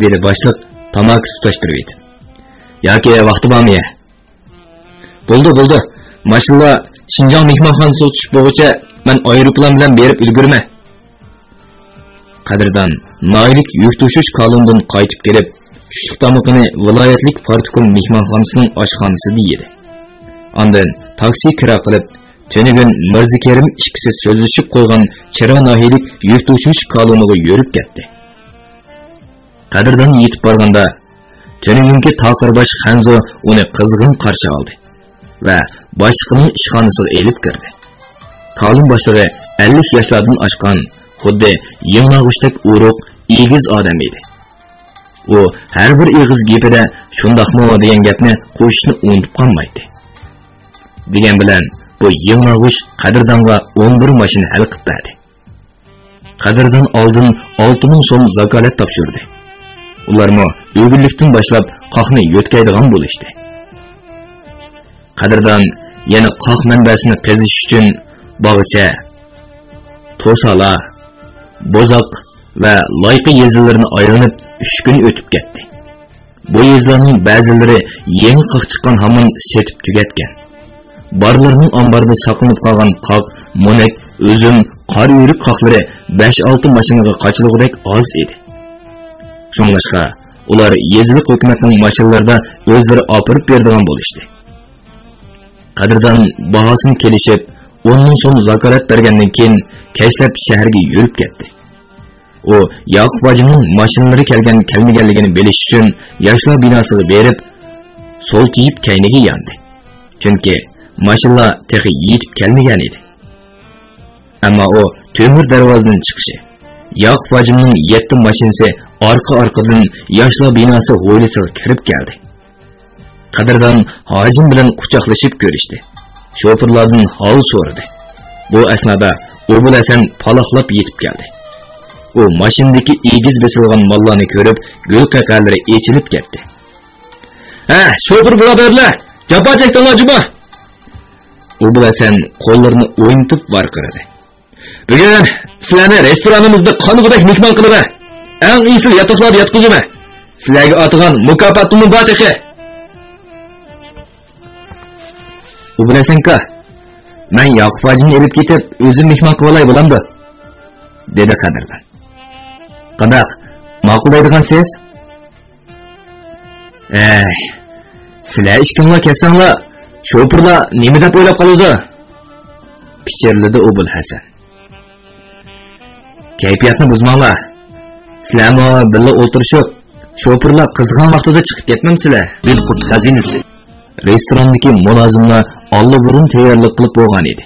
دېدى باشلىق تاماكا تۇتاشتۇرۇۋېتىپ. «ياكى ۋاقتى بارمۇ يە؟» «بولدى، بولدى. ماشىنىلار شىنجاڭ مېھمانخانىسىغا چۈشۈپ بولغۇچە مەن ئايروپىلان بىلەن بېرىپ ئۈلگۈرىمەن.» قەدىردان ناھىيەلىك يۈك توشۇش كالونىدىن قايتىپ كېلىپ، چۈشلۈك تامىقىنى ۋىلايەتلىك پارتكوم مېھمانخانىسىنىڭ ئاشخانىسىدا يېدى. ئاندىن تاكسى كىرا قىلىپ، تۈنۈگۈن مىرزا كېرىم ئىككىسى سۆزلىشىپ قويغان چىرا ناھىيەلىك يۈك توشۇش كالونىغا يۈرۈپ كەتتى. قەدىردان يېتىپ بارغاندا، تۈنۈگۈنكى تاقىرباش خەنزۇ ئۇنى قىزغىن قارشى ئالدى ۋە باشلىقىنىڭ ئىشخانىسىغا ئېلىپ كىردى. تالون باشلىقى ئەللىك ياشلاردىن ئاشقان، خۇددى يىڭناغۇچتەك ئورۇق، ئېگىز ئادەم ئىدى. ئۇ ھەر بىر ئېغىز گېپىدە «شۇنداقمۇ؟» دېگەن گەپنى قوشۇشنى ئۇنتۇپ قالمايتتى. دېگەن بىلەن بۇ يىڭناغۇچ قەدىردانغا ئون بىر ماشىنا ھەل قىلىپ بەردى. قەدىردان ئالدىن ئالتە مىڭ سوم زاكالەت تاپشۇردى. ئۇلارمۇ ئۆگۈنلۈكتىن باشلاپ قاقنى يۆتكەيدىغان بولۇشتى. قەدىردان يەنە قاق مەنبەسىنى قېزىش ئۈچۈن باغچە، توسالا، بوزاق ۋە لايقا يېزىلىرىنى ئايلىنىپ ئۈچ كۈن ئۆتۈپ كەتتى. بۇ يېزىلارنىڭ بەزىلىرى يېڭى قاق چىققان ھامان سېتىپ تۈگەتكەن. بارلىرىنىڭ ئامباردا ساقلىنىپ قالغان قاق، مونەك، ئۈزۈم، قارا ئۆرۈك قاقلىرى بەش-ئالتە ماشىنىغا قاچىلىغۇدەك ئاز ئىدى. شۇڭلاشقا، ئۇلار يېزىلىق ھۆكۈمەتنىڭ ماشىنىلىرىدا ئۆزلىرى ئاپىرىپ بېرىدىغان بولۇشتى. قەدىردان باھاسىنى كېلىشىپ، ئون مىڭ سوم زاكالەت بەرگەندىن كېيىن، كەچلەپ شەھەرگە يۈرۈپ كەتتى. ئۇ ياقۇپ ھاجىمنىڭ ماشىنىلىرى كەلگەن-كەلمىگەنلىكىنى بىلىش ئۈچۈن ياشلار بىناسىغا بېرىپ، سولتىيىپ كەينىگە ياندى. چۈنكى ماشىنىلار تېخى يېتىپ كەلمىگەن ئىدى. ئەمما ئۇ تۆمۈر دەرۋازىدىن چىقىشى، ياقۇپ ھاجىمنىڭ يەتتە ماشىنىسى ئارقا-ئارقىدىن ياشلار بىناسى ھويلىسىغا كىرىپ كەلدى. قەدىردان ھاجىم بىلەن قۇچاقلىشىپ كۆرۈشتى. شوپۇرلاردىن ھال سورىدى. بۇ ئەسنادا ئوبۇل ھەسەن پالاقلاپ يېتىپ كەلدى. ئۇ ماشىنىدىكى ئېگىز بېسىلغان ماللارنى كۆرۈپ، گۈل قەقەلىرى ئېچىلىپ كەتتى. ھە، شوپۇر بۇرادەرلەر، جاپا چەكتىڭلار جۇمۇ؟ ئوبۇل ھەسەن قوللىرىنى ئوينىتىپ ۋارقىرىدى. بۈگۈن سىلەرنى رېستورانىمىزدا قانىغۇدەك مېھمان قىلىمەن. ئەڭ ئېسىل ياتاقلاردا ياتقۇزىمەن. سىلەرگە ئاتىغان مۇكاپاتىممۇ بار تېخى. ئوبۇل ھەسەنكا، مەن ياقۇپ ھاجىنى ئېلىپ كېتىپ، ئۆزۈم مېھمان قىلىۋالاي بولامدۇ؟ دېدى قەدىردان. قانداق؟ ماقۇلدايدىغانسىز؟ ئەي، سىلەر ئىككىڭلار كەتسەڭلار، شوپۇرلار نېمە دەپ ئويلاپ قالىدۇ؟ پىچىرلىدى ئوبۇل ھەسەن. كەيپىياتنى بۇزماڭلار. سىلەرمۇ بىللە ئولتۇرۇشۇپ، شوپۇرلار قىزغان ۋاقتىدا چىقىپ كەتمەمسىلەر؟ بىلقۇرت خەزىنىسى. رېستوراندىكى مۇلازىملار ئاللىبۇرۇن تەييارلىق قىلىپ بولغان ئىدى.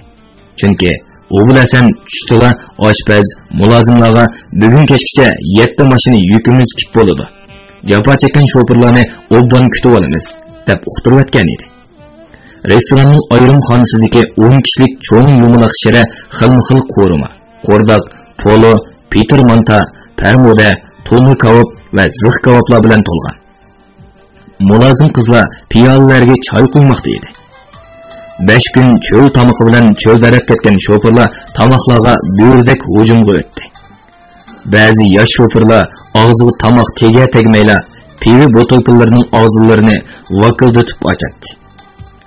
چۈنكى ئوبۇل ھەسەن چۈشتىلا ئاشپەز، مۇلازىملارغا بۈگۈن كەچكىچە يەتتە ماشىنا يۈكىمىز كېلىپ بولىدۇ، جاپا چەككەن شوپۇرلارنى ئوبدان كۈتۈۋالىمىز، دەپ ئۇقتۇرۇۋەتكەن ئىدى. رېستوراننىڭ ئايرىم خانىسىدىكى ئون كىشىلىك چوڭ يۇمىلاق شىرە خىلمۇخىل قورۇما، قورداق، پولۇ، پېتىر مانتا، پەرمۇدە، تونۇر كاۋاپ ۋە زىخ كاۋاپلار بىلەن تولغان. مۇلازىم قىزلار پىيالىلەرگە چاي قۇيماقتا ئىدى. بەش كۈن چۆل تامىقى بىلەن چۆلدەرەپ كەتكەن شوپۇرلار تاماقلارغا بۆرىدەك ھۇجۇمغا ئۆتتى. بەزى ياش شوپۇرلار ئاغزىغا تاماق تېگە-تەگمەيلا، پىۋا بوتۇلكىلىرىنىڭ ئاغزىلىرىنى ۋاكىلدىتىپ ئاچاتتى.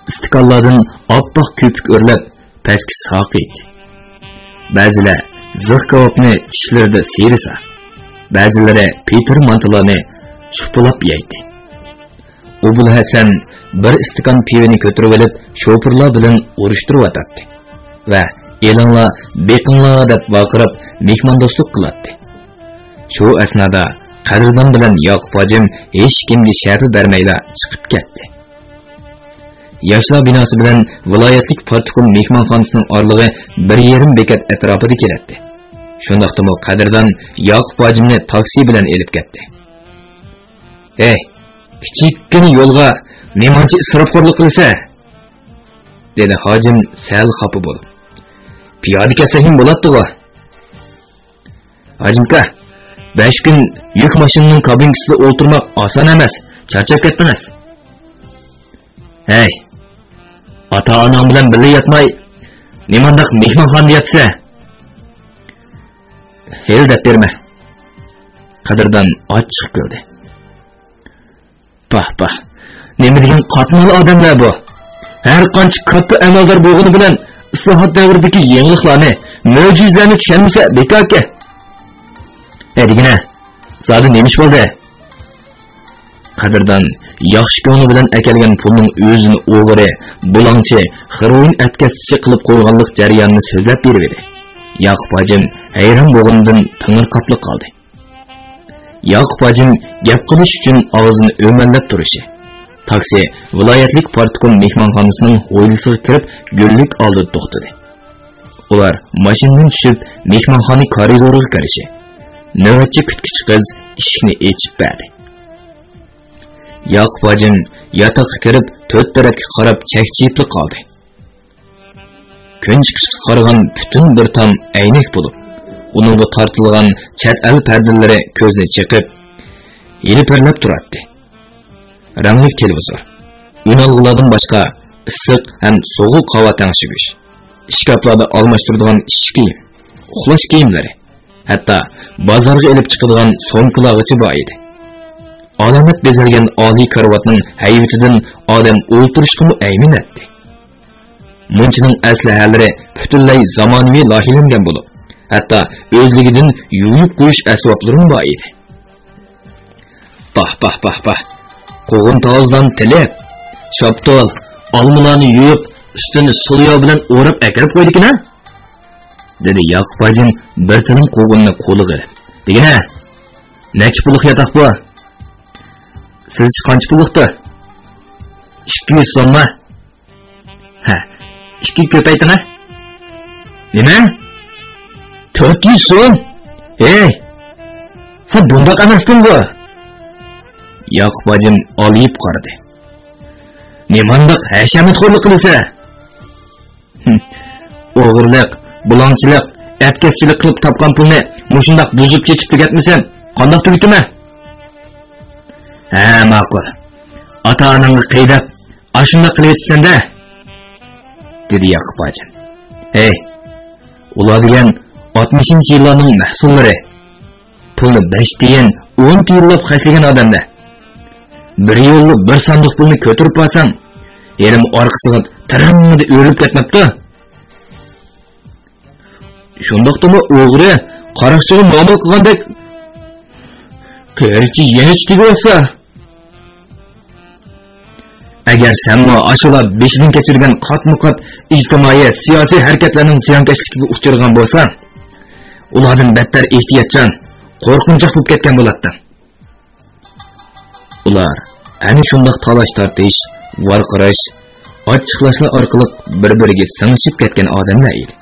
ئىستىكانلاردىن ئاپئاق كۆپۈك ئۆرلەپ، پەسكە ساقىيتتى. بەزىلەر زىخ كاۋاپنى چىشلىرىدا سىيرىسا، بەزىلىرى پېتىر مانتىلارنى شۇپىلاپ يەيتتى. ئوبۇل ھەسەن بىر ئىستىكان پىۋىنى كۆتۈرۈۋېلىپ، شوپۇرلار بىلەن ئۇرۇشتۇرۇۋاتاتتى ۋە «ئېلىڭلار، بېقىڭلار» دەپ ۋارقىراپ، مېھماندوستلۇق قىلاتتى. شۇ ئەسنادا قەدىردان بىلەن ياقۇپ ھاجىم ھېچكىمگە شەپە بەرمەيلا چىقىپ كەتتى. ياشلار بىناسى بىلەن ۋىلايەتلىك پارتكوم مېھمانخانىسىنىڭ ئارىلىقى بىر يېرىم بېكەت ئەتراپىدا كېلەتتى. شۇنداقتىمۇ قەدىردان ياقۇپ ھاجىمنى تاكسى بىلەن ئېلىپ كەتتى. «ھەي، كىچىككىنە يولغا نېمانچە ئىسراپخورلۇق قىلىسەن؟» دېدى ھاجىم سەل خاپا بولۇپ. «پىيادە كەتسەكمۇ بولاتتىغۇ.» «ھاجىمكا، بەش كۈن يۈك ماشىنىنىڭ كابىنكىسىدا ئولتۇرماق ئاسان ئەمەس، چارچاپ كەتتىڭىز.» «ھەي، ئاتا-ئاناڭ بىلەن بىللە ياتماي، نېمانداق مېھمانخانىدا ياتىسەن؟» «ھېلى دەپ بېرىمەن.» قەدىردان ئاچچىق كۈلدى. «پاھ، پاھ، نېمە دېگەن قاتمال ئادەملەر بۇ! ھەر قانچە كاتتا ئەمەلدار بولغىنى بىلەن، ئىسلاھات دەۋرىدىكى يېڭىلىقلارنى، مۆجىزىلەرنى چۈشەنمىسە بىكاركەن. ھەي دېگىنە، زادى نېمە ئىش بولدى؟» قەدىردان ياخشى كۆڭلى بىلەن ئەكەلگەن پۇلنىڭ ئۆزىنى ئوغرى، بۇلاڭچى، خېروئىن ئەتكەسچىسى قىلىپ قويغانلىق جەريانىنى سۆزلەپ بېرىۋىدى. ياقۇپ ھاجىم ھەيران بولغىنىدىن تېڭىرقاپلا قالدى. ياقۇپ ھاجىم گەپ قىلىش ئۈچۈن ئاغزىنى ئۆمەللەپ تۇرۇشى، تاكسى ۋىلايەتلىك پارتكوم مېھمانخانىسىنىڭ ھويلىسىغا كىرىپ، گۈللۈك ئالدىدا توختىدى. ئۇلار ماشىنىدىن چۈشۈپ، مېھمانخانا كارىدورىغا كىرىشى، نۆۋەتچى كۈتكۈچى قىز ئىشىكنى ئېچىپ بەردى. ياقۇپ ھاجىم ياتاققا كىرىپ، تۆت تەرەپكە قاراپ چەكچىيىپلا قالدى. كۈن چىقىشقا قارىغان پۈتۈن بىر تام ئەينەك بولۇپ، ئۇنىڭغا تارتىلغان چەت ئەل پەردىلىرى كۆزنى چېقىپ، يىلپىرلاپ تۇراتتى. رەڭلىك تېلېۋىزور، ئۈنئالغۇلاردىن باشقا ئىسسىق ھەم سوغۇق ھاۋا تەڭشىگۈچ، ئىشكاپلاردا ئالماشتۇرىدىغان ئىشىك كىيىم، ئۇخلاش كىيىملىرى، ھەتتا بازارغا ئېلىپ چىقىدىغان سومكىلارغىچە بار ئىدى. ئالامەت بېزەلگەن ئالىي كارىۋاتنىڭ ھەيۋىتىدىن ئادەم ئولتۇرۇشقىمۇ ئەيمىنەتتى. مۇنچىنىڭ ئەسلىھەلىرى پۈتۈنلەي زامانىۋى لايىھىلەنگەن بولۇپ، ھەتتا ئۆزلۈكىدىن يۇيۇپ قويۇش ئەسۋابلىرىمۇ بار ئىدى. پاھ، پاھ، پاھ، پاھ! قوغۇن-تاۋۇزلارنى تېلىپ، شاپتۇل، ئالمىلارنى يۇيۇپ، ئۈستىنى سۇلياۋ بىلەن ئوراپ ئەكىرىپ قويدىكىن-ھە؟ دېدى ياقۇپ ھاجىم بىر تىلىم قوغۇننى قولىغا ئېلىپ. دېگىنە، نەچچە پۇللۇق ياتاق بۇ؟ سىزچە قانچە پۇللۇقتۇ؟ ئىككى يۈز سومما. ھە، ئىككىگە كۆپەيتىڭە. نېمە؟ تۆت يۈز سوم؟ ھەي، سەن بۇنداق ئەمەستىڭغۇ؟ ياقۇپ ھاجىم ئالىيىپ قارىدى. نېمانداق ھەشەمەتخورلۇق قىلىسەن؟ ھىم، ئوغرىلىق، بۇلاڭچىلىق، ئەتكەسچىلىك قىلىپ تاپقان پۇلنى مۇشۇنداق بۇزۇپ چېچىپ تۈگەتمىسەم، قانداق تۈگىتىمەن؟ ھە، ماقۇل. ئاتا-ئاناڭغا قېيىداپ، ئاشۇنداق قىلىۋېتىپسەن-دە، دېدى ياقۇپ ھاجىم. ھەي، ئۇلار دېگەن ئاتمىشىنچى يىللارنىڭ مەھسۇللىرى. پۇلنى بەش تىيىن، ئون تىيىنلاپ خەجلىگەن ئادەملەر. بىر يوللا بىر ساندۇق پۇلنى كۆتۈرۈپ بارساڭ، ھېلىمۇ ئارقىسىغا تىرىڭڭىدە ئۆرۈلۈپ كەتمەپتۇ. شۇنداقتىمۇ ئوغرى قاراقچىغا مۇئامىلە قىلغاندەك قېرىچە يېڭىچە تېگىۋاتسا. ئەگەر سەنمۇ ئاشۇلار بېشىدىن كەچۈرگەن قاتمۇ قات ئىجتىمائىي، سىياسىي ھەرىكەتلەرنىڭ زىيانكەشلىكىگە ئۇچرىغان بولساڭ، ئۇلاردىن بەتتەر ئېھتىياتچان، قورقۇنچاق بولۇپ كەتكەن بولاتتىڭ. ئۇلار ئەنە شۇنداق تالاش-تارتىش، ۋارقىراش، ئاچچىقلاشلار ئارقىلىق بىر-بىرىگە سىڭىشىپ كەتكەن ئادەملەر ئىدى.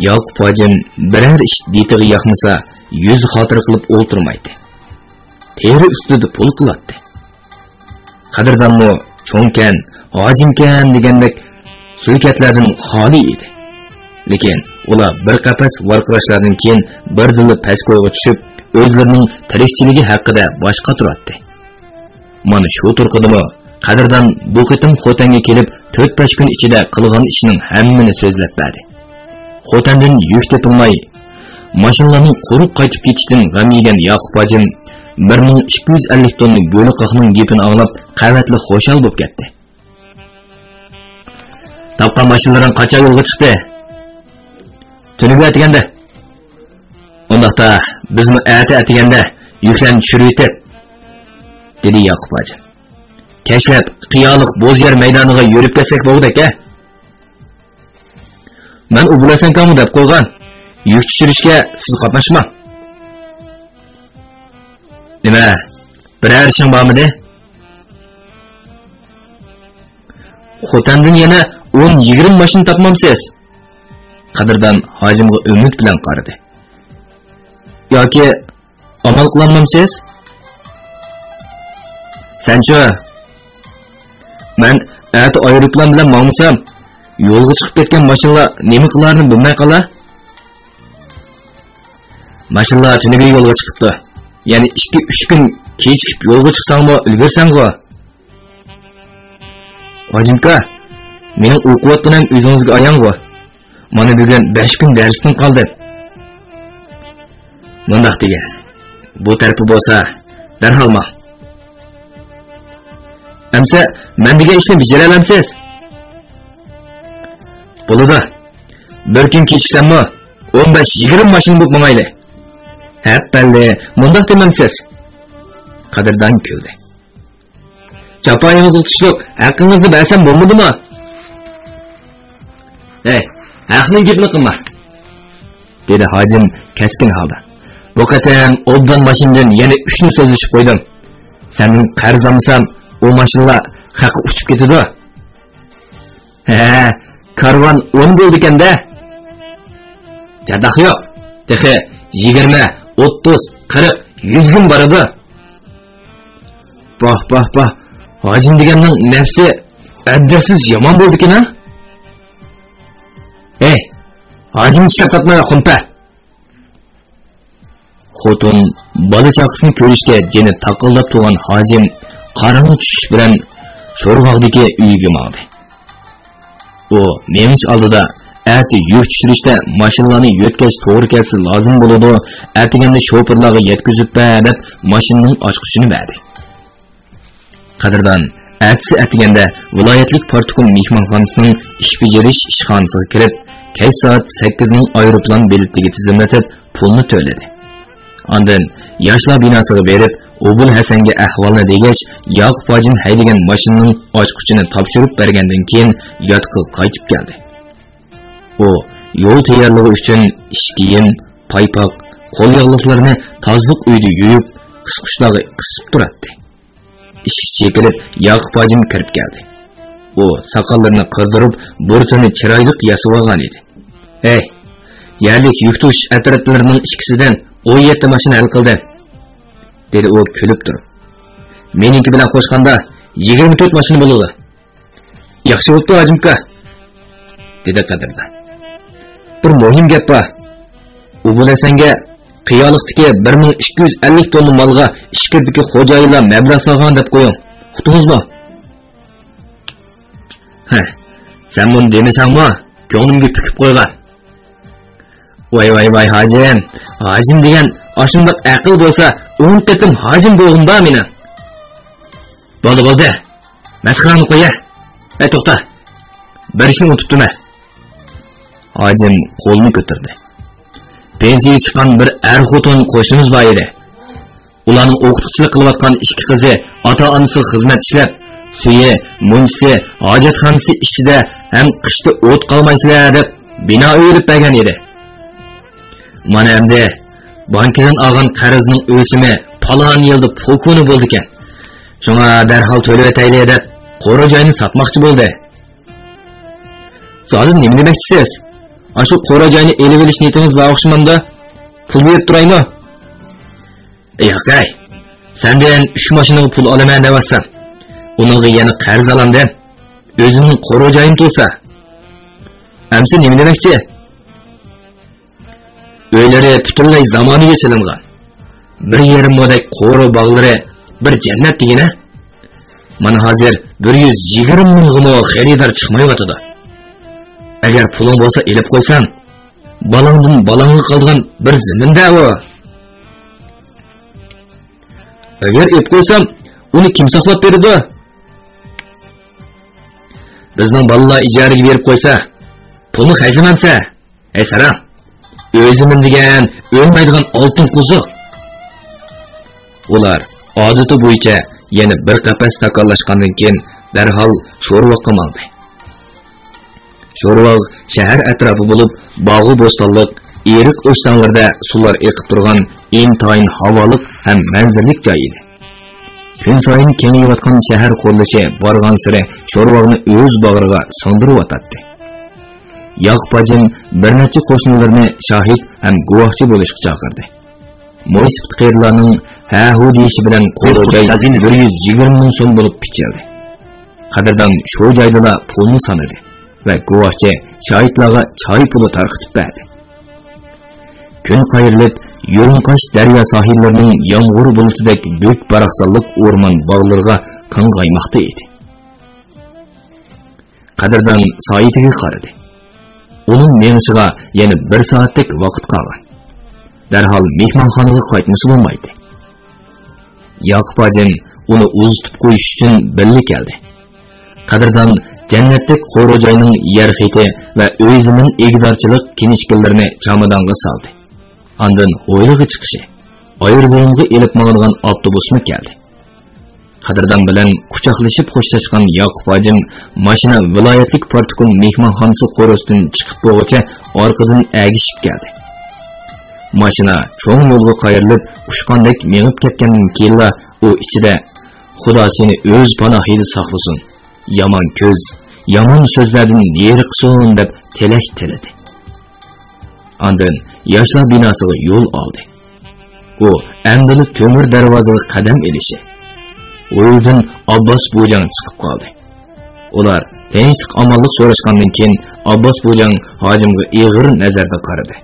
ياقۇپ ھاجىم بىرەر ئىش دىتىغا ياقمىسا، يۈز خاتىرە قىلىپ ئولتۇرمايتتى. تېرە ئۈستىدە پۇل قىلاتتى. قەدىردانمۇ چوڭكەن، ھاجىمكەن دېگەندەك سىلكەتلەردىن خالىي ئىدى. لېكىن ئۇلار بىر قەپەس ۋارقىراشلاردىن كېيىن بىردىنلا پەسكويغا چۈشۈپ، ئۆزلىرىنىڭ تىرىكچىلىكى ھەققىدە باش قاتۇراتتى. مانا شۇ تۇرقىدىمۇ قەدىردان بۇ قېتىم خوتەنگە كېلىپ، تۆت-بەش كۈن ئىچىدە قىلغان ئىشىنىڭ ھەممىنى سۆزلەپ بەردى. خوتەندىن يۈك تېپىلماي، ماشىنىلارنىڭ قۇرۇق قايتىپ كېتىشىدىن غەم يېگەن ياقۇپ ھاجىم بىر مىڭ ئىككى يۈز ئەللىك توننا گۆلى قاقنىڭ گېپىنى ئاڭلاپ، قەۋەتلا خۇشال بولۇپ كەتتى. تاپقان ماشىنىلىرىڭ قاچان يولغا چىقتى؟ تۈنۈگۈن ئەتىگەندە. ئۇنداقتا بىزمۇ ئەتە ئەتىگەندە يۈكلەرنى چۈشۈرۈۋېتىپ، دېدى ياقۇپ ھاجىم. كەچلەپ قىيالىق بوز يەر مەيدانىغا يۈرۈپ كەتسەك بولغۇدەك ھە؟ مەن ئوبۇل ھەسەنكامغا دەپ قويغان، يۈك چۈشۈرۈشكە سىز قاتناشماڭ. نېمە، بىرەر ئىشىڭ بارمىدى؟ خوتەندىن يەنە ئون يىگىرمە ماشىنا تاپمامسىز؟ قەدىردان ھاجىمغا ئۈمىد بىلەن قارىدى. ياكى ئامال قىلالمامسىز؟ سەنچۇ؟ مەن ئەتە ئايروپىلان بىلەن ماڭمىسام، يولغا چىقىپ كەتكەن ماشىنىلار نېمە قىلارىنى بىلمەي قالا. ماشىنىلار تۈنۈگۈن يولغا چىقىپتۇ. يەنە ئىككى-ئۈچ كۈن كېچىكىپ يولغا چىقساڭمۇ ئۈلگۈرسەڭغۇ. ھاجىمكا، مېنىڭ ئوقۇۋاتقىنىم ئۆزىڭىزگە ئايانغۇ. مانا بۈگۈن بەش كۈن دەرستىن قالدىم. مۇنداق دېگىن، بۇ تەرىپى بولسا دەرھال ماڭ. ئەمسە مەن دېگەن ئىشنى بېجىرەلەمسىز؟ بولىدۇ. بىر كۈن كېچىكسەممۇ ئون بەش يىگىرمە ماشىنا بولۇپ ماڭايلى. ھەپپەللى، مۇنداق دېمەمسىز؟ قەدىردان كۈلدى. جاپايىڭىزغا تۇشلۇق ھەققىڭىزنى بەرسەم بولمىدىما؟ ھەي، ھەقنىڭ گېپىنى قىلما، دېدى ھاجىم كەسكىن ھالدا. بۇ قېتىم ئوبدان ماشىنىدىن يەنە ئۈچنى سۆزلىشىپ قويدۇم. سەندىن قەرز ئالمىسام، ئۇ ماشىنىلار خەققە ئۇچۇپ كېتىدۇ. ھە، كارۋان ئون بولىدىكەن-دە. چاتاق يوق. تېخى يىگىرمە، ئوتتۇز، قىرىق، يۈزگىمۇ بارىدۇ. باھ، باھ، باھ. ھاجىم دېگەننىڭ نەپسى ئەددەسسىز يامان بولىدىكەن-ھە؟ ھەي، ھاجىمنى چىقىپ قاتمايلا، خۇمپە. خوتۇن، بالا-چاقىسىنى كۆرۈشكە جېنى تاقىلداپ تۇرغان ھاجىم قاراڭغۇ چۈشۈش بىلەن شورغاغدىكى ئۆيىگە ماڭدى. ئۇ مېڭىش ئالدىدا ئەتە يۈك چۈشۈرۈشتە ماشىنىلارنى يۆتكەش توغرا كەلسە لازىم بولىدۇ، ئەتىگەندە شوپۇرلارغا يەتكۈزۈپ بەر دەپ ماشىنىنىڭ ئاچقۇچىنى بەردى. قەدىردان ئەتىسى ئەتىگەندە ۋىلايەتلىك پارتكوم مېھمانخانىسىنىڭ ئىش بېجىرىش ئىشخانىسىغا كىرىپ، كەچ سائەت سەككىزنىڭ ئايروپىلان بېلىتىگە تىزىملىتىپ، پۇلنى تۆلىدى. ئاندىن ياشلار بىناسىغا بېرىپ، ئوبۇل ھەسەنگە ئەھۋالنى دېگەچ، ياقۇپ ھاجىم ھەيدىگەن ماشىنىنىڭ ئاچقۇچىنى تاپشۇرۇپ بەرگەندىن كېيىن، ياتىقىغا قايتىپ كەلدى. ئۇ يول تەييارلىقى ئۈچۈن ئىش كىيىم، پايپاق، قول ياغلىقلىرىنى تازىلىق ئۆيىدە يۇيۇپ، قىسقۇچلارغا قىسىپ تۇراتتى. ئىشىك چېكىلىپ، ياقۇپ ھاجىم كىرىپ كەلدى. ئۇ ساقاللىرىنى قىردۇرۇپ، بۇرۇتىنى چىرايلىق ياسىۋالغان ئىدى. ھەي، يەرلىك يۈك توشۇش ئەترەتلىرىنىڭ ئىككىسىدىن ئون يەتتە ماشىنا ھەل قىلدىم، دېدى ئۇ كۈلۈپ تۇرۇپ. مېنىڭكى بىلەن قوشقاندا يىگىرمە تۆت ماشىنا بولىدۇ. ياخشى بوپتۇ، ھاجىمكا، دېدى قەدىردان. بىر مۇھىم گەپ بار. ئوبۇل ھەسەنگە قىيالىقتىكى بىر مىڭ ئىككى يۈز ئەللىك توننا مالغا ئىچكىرىدىكى خوجايىنلار مەبلەغ سالغان دەپ قويۇڭ. ئۇقتىڭىزمۇ؟ ھە، سەن بۇنى دېمىسەڭمۇ، كۆڭلۈمگە پۈكۈپ قويغان. ۋاي، ۋاي، ۋاي، ھاجىم. ھاجىم دېگەن ئاشۇنداق ئەقىل بولسا، ئون قېتىم ھاجىم بولغۇم بار مېنىڭ. بولدى، بولدى. مەسخىرەڭنى قوي، ھە. ھەي، توختا. بىر ئىشنى ئۇنتۇپتىمەن. ھاجىم قولىنى كۆتۈردى. پېنسىيەگە چىققان بىر ئەر-خوتۇن قوشنىمىز بار ئىدى. ئۇلارنىڭ ئوقۇتقۇچىلىق قىلىۋاتقان ئىككى قىزى ئاتا-ئانىسىغا خىزمەت ئىشلەپ، سۈيى، مۇنچىسى ھاجەتخانىسى ئىچىدە ھەم قىشتا ئوت قالمايسىلەر دەپ بىنا ئۆي ئېلىپ بەرگەن ئىدى. مانا ئەمدى بانكىدىن ئالغان قەرزنىڭ ئۆسۈمى پالان يىلدا پوكۇنى بولىدىكەن. شۇڭا دەرھال تۆلىۋېتەيلى دەپ قورۇ جاينى ساتماقچى بولدى. زادى نېمە دېمەكچىسىز؟ ئاشۇ قورۇ جاينى ئېلىۋېلىش نىيىتىڭىز بار ئوخشىمامدۇ؟ پۇل بېرىپ تۇرايمۇ؟ ياق ھەي، سەندىن ئۈچ ماشىنىغا پۇل ئالىمەن دەۋاتسام، ئۇنىڭغا يەنە قەرز ئالامدىم. ئۆزۈمنىڭ قورۇ جايىم تۇرسا، ئەمسە نېمە دېمەكچى؟ ئۆيلىرى پۈتۈنلەي زامانىۋى سېلىنغان. بىر يېرىم مودەك قورۇ باغلىرى بىر جەننەت دېگىنە. مانا ھازىر بىر يۈز يىگىرمە مىڭغىمۇ خېرىدار چىقمايۋاتىدۇ. ئەگەر پۇلۇڭ بولسا ئېلىپ قويساڭ، بالاڭدىن بالاڭغا قالىدىغان بىر زېمىن-دە ئۇ. ئەگەر ئېلىپ قويسام، ئۇنى كىم ساقلاپ بېرىدۇ؟ بىزنىڭ بالىلار ئىجارىگە بېرىپ قويسا، پۇلنى خەجلىمەمسە؟ ھەي ساراڭ، ئۆزىمەن دېگەن ئۆلمەيدىغان ئالتۇن قوزۇق. ئۇلار ئادىتى بويىچە يەنە بىر قەپەس تاكارلاشقاندىن كېيىن، دەرھال شورۋاغقا ماڭدى. شورۋاغ شەھەر ئەتراپى بولۇپ، باغۇ بوستانلىق، ئېرىق ئۆستەڭلىرىدە سۇلار ئېقىپ تۇرغان ئىنتايىن ھاۋالىق ھەم مەنزىرىلىك جاي ئىدى. كۈنسايىن كېڭىيىۋاتقان شەھەر قۇرۇلۇشى بارغانسېرى شورۋاغنى ئۆز باغرىغا سىڭدۈرۈۋاتاتتى. ياقۇپ ھاجىم بىر نەچچە قوشنىلىرىنى شاھىت ھەم گۇۋاھچى بولۇشقا چاقىردى. مۇنسىپ قېرىلارنىڭ ھە-ھۇ دېيىشى بىلەن قورۇ جاي بىر يۈز يىگىرمە مىڭ سوم بولۇپ پىچىلدى. قەدىردان شۇ جايدىلا پۇلنى سانىدى ۋە گۇۋاھچى شاھىتلارغا چاي پۇلى تارقىتىپ بەردى. كۈن قايرىلىپ، يۇرۇڭقاش دەريا ساھىللىرىنىڭ يامغۇر بۇلۇتىدەك بۈك-باراقسانلىق ئورمان باغلىرىغا قاڭغايماقتا ئىدى. قەدىردان سائىتىگە قارىدى. ئۇنىڭ مېڭىشىغا يەنە بىر سائەتتەك ۋاقىت قالغان. دەرھال مېھمانخانىغا قايتمىسا بولمايتتى. ياقۇپ ھاجىم ئۇنى ئۇزىتىپ قويۇش ئۈچۈن بىللە كەلدى. قەدىردان جەننەتتەك قورۇ جاينىڭ يەر خېتى ۋە ئۆي زېمىن ئىگىدارچىلىق كىنىشكىلىرىنى چامادانغا سالدى. ئاندىن ھويلىغا چىقىشى، ئايروزومغا ئېلىپ ماڭىدىغان ئاپتوبۇسمۇ كەلدى. قەدىردان بىلەن قۇچاقلىشىپ خوشلاشقان ياقۇپ ھاجىم ماشىنا ۋىلايەتلىك پارتكوم مېھمانخانىسى قورۇسىدىن چىقىپ بولغۇچە ئارقىدىن ئەگىشىپ كەلدى. ماشىنا چوڭ يولغا قايرىلىپ ئۇچقاندەك مېڭىپ كەتكەندىن كېيىنلا ئۇ ئىچىدە، «خۇدا سېنى ئۆز پاناھىدا ساقلىسۇن، يامان كۆز، يامان سۆزلەردىن نېرى قىلسۇن» دەپ تىلەك تىلىدى. ئاندىن ياشلار بىناسىغا يول ئالدى. ئۇ ئەمدىلا تۆمۈر دەرۋازىغا قەدەم ئېلىشى. ھويلىدىن ئابباس بوجاڭ چىقىپ قالدى. ئۇلار تىنچلىق-ئامانلىق سوراشقاندىن كېيىن، ئابباس بوجاڭ ھاجىمغا ئېغىر نەزەردە قارىدى.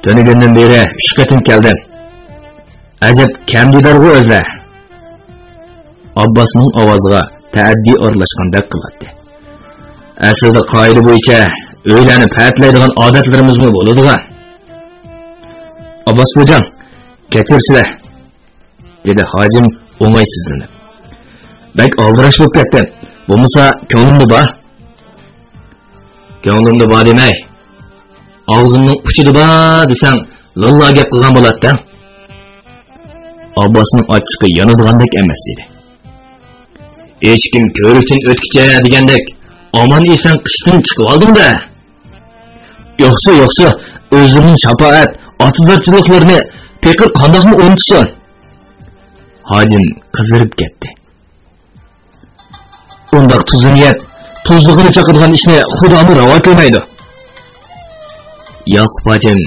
تۈنۈگۈندىن بېرى ئۈچ قېتىم كەلدىم. ئەجەب كەمدىدارغۇ ئۆزلەر. ئابباسنىڭ ئاۋازىغا تەئەددى ئارىلاشقاندەك قىلاتتى. ئەسلىدە قائىدە بويىچە ئۆيلەرنى پەتىلەيدىغان ئادەتلىرىمىزمۇ بولىدىغان. ئابباس بوجاڭ، كەچۈرسىلە، دېدى ھاجىم ئوڭايسىزلىنىپ. بەك ئالدىراش بولۇپ كەتتىم. بولمىسا كۆڭلۈمدە بار. كۆڭلۈمدە بار دېمەي. ئاغزىمنىڭ ئۇچىدا بار دېسەڭ، لاللا گەپ قىلغان بولاتتىڭ. ئابباسنىڭ ئاچچىقى يانىدىغاندەك ئەمەس ئىدى. «ھېچكىم كۆۋرۈكتىن ئۆتكۈچە» دېگەندەك، ئامان-ئېسەن قىشتىن چىقىۋالدىڭ-دە. يوقسا، يوقسا، ئۆزلىرىنىڭ شاپائەت، ئاتىدارچىلىقلىرىنى پېقىر قانداقمۇ ئۇنتۇسۇن؟ ھاجىم قىزىرىپ كەتتى. ئۇنداق تۇزنى يەپ، تۇزلۇقىنى چاقىدىغان ئىشنى خۇدامۇ راۋا كۆرمەيدۇ. ياقۇپ ھاجىم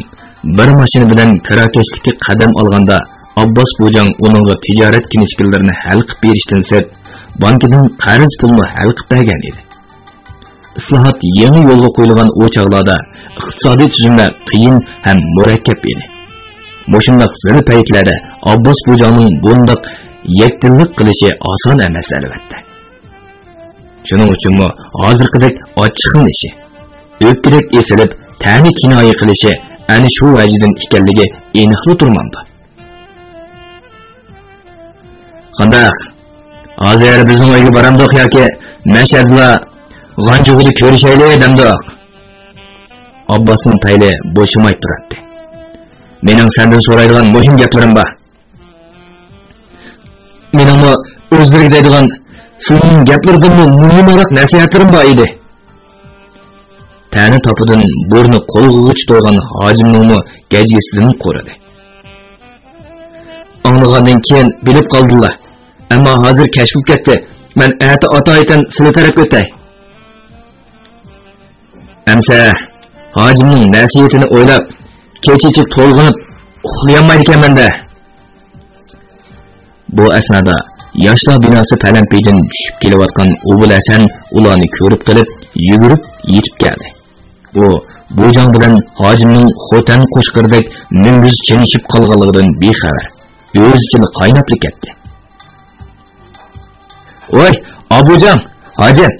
بىر ماشىنا بىلەن كىراكەشلىككە قەدەم ئالغاندا، ئابباس بوجاڭ ئۇنىڭغا تىجارەت كىنىشكىلىرىنى ھەل قىلىپ بېرىشتىن سىرت، بانكىدىن قەرز پۇلمۇ ھەل قىلىپ بەرگەن ئىدى. ئىسلاھات يېڭى يولغا قويۇلغان ئۇ چاغلاردا ئىقتىسادىي تۈزۈملەر قىيىن ھەم مۇرەككەپ ئىدى. مۇشۇنداق زىل پەيتلەردە ئابباس بوجاڭنىڭ بۇنداق يەكدىللىق قىلىشى ئاسان ئەمەس، ئەلۋەتتە. شۇنىڭ ئۈچۈنمۇ ھازىرقىدەك ئاچچىقلىنىشى، ئۆپكىدەك ئېسىلىپ، تەنە كىنايە قىلىشى ئەنە شۇ ۋەجىدىن ئىكەنلىكى ئېنىقلا تۇرمامدۇ؟ قانداق؟ ھازىر بىزنىڭ ئۆيگە بارامدۇق ياكى مەشەدىلا غانجۇغۇدا كۆرۈشەيلى دەمدۇق؟ ئابباسنىڭ پەيلى بوشىماي تۇراتتى. مېنىڭ سەندىن سورايدىغان مۇھىم گەپلىرىم بار. مېنىڭمۇ ئۆزلىرىگە دەيدىغان سىلىنىڭ گەپلىرىدىنمۇ مۇھىمراق نەسىھەتلىرىم بار ئىدى. تەنە تاپىدىن بۇرنى قوزغىغۇچە تۇرغان ھاجىمنىڭمۇ گەجگىسىدىن قۇرۇدى. ئاڭلىغاندىن كېيىن بىلىپ قالدىلا. ئەمما ھازىر كەچ بولۇپ كەتتى. مەن ئەتە ئاتايىتەن سىلە تەرەپكە ئۆتەي. ئەمسە ھاجىمنىڭ نەسىھىتىنى ئويلاپ، كېچىچە تولغىنىپ ئۇخلىيالمايدىكەنمەن-دە. بۇ ئەسنادا ياشلار بىناسى پەلەمپىيىدىن چۈشۈپ كېلىۋاتقان ئوبۇل ھەسەن ئۇلارنى كۆرۈپ قېلىپ، يۈگۈرۈپ يېتىپ كەلدى. ئۇ بۇجاڭ بىلەن ھاجىمنىڭ خوتەن قوچقىرىدەك مۈڭگۈز چېنىشىپ قالغانلىقىدىن بىخەۋەر، ئۆز ئىچىدە قايناپلا كەتتى. ۋاي، ئابۇجان، ھاجىم،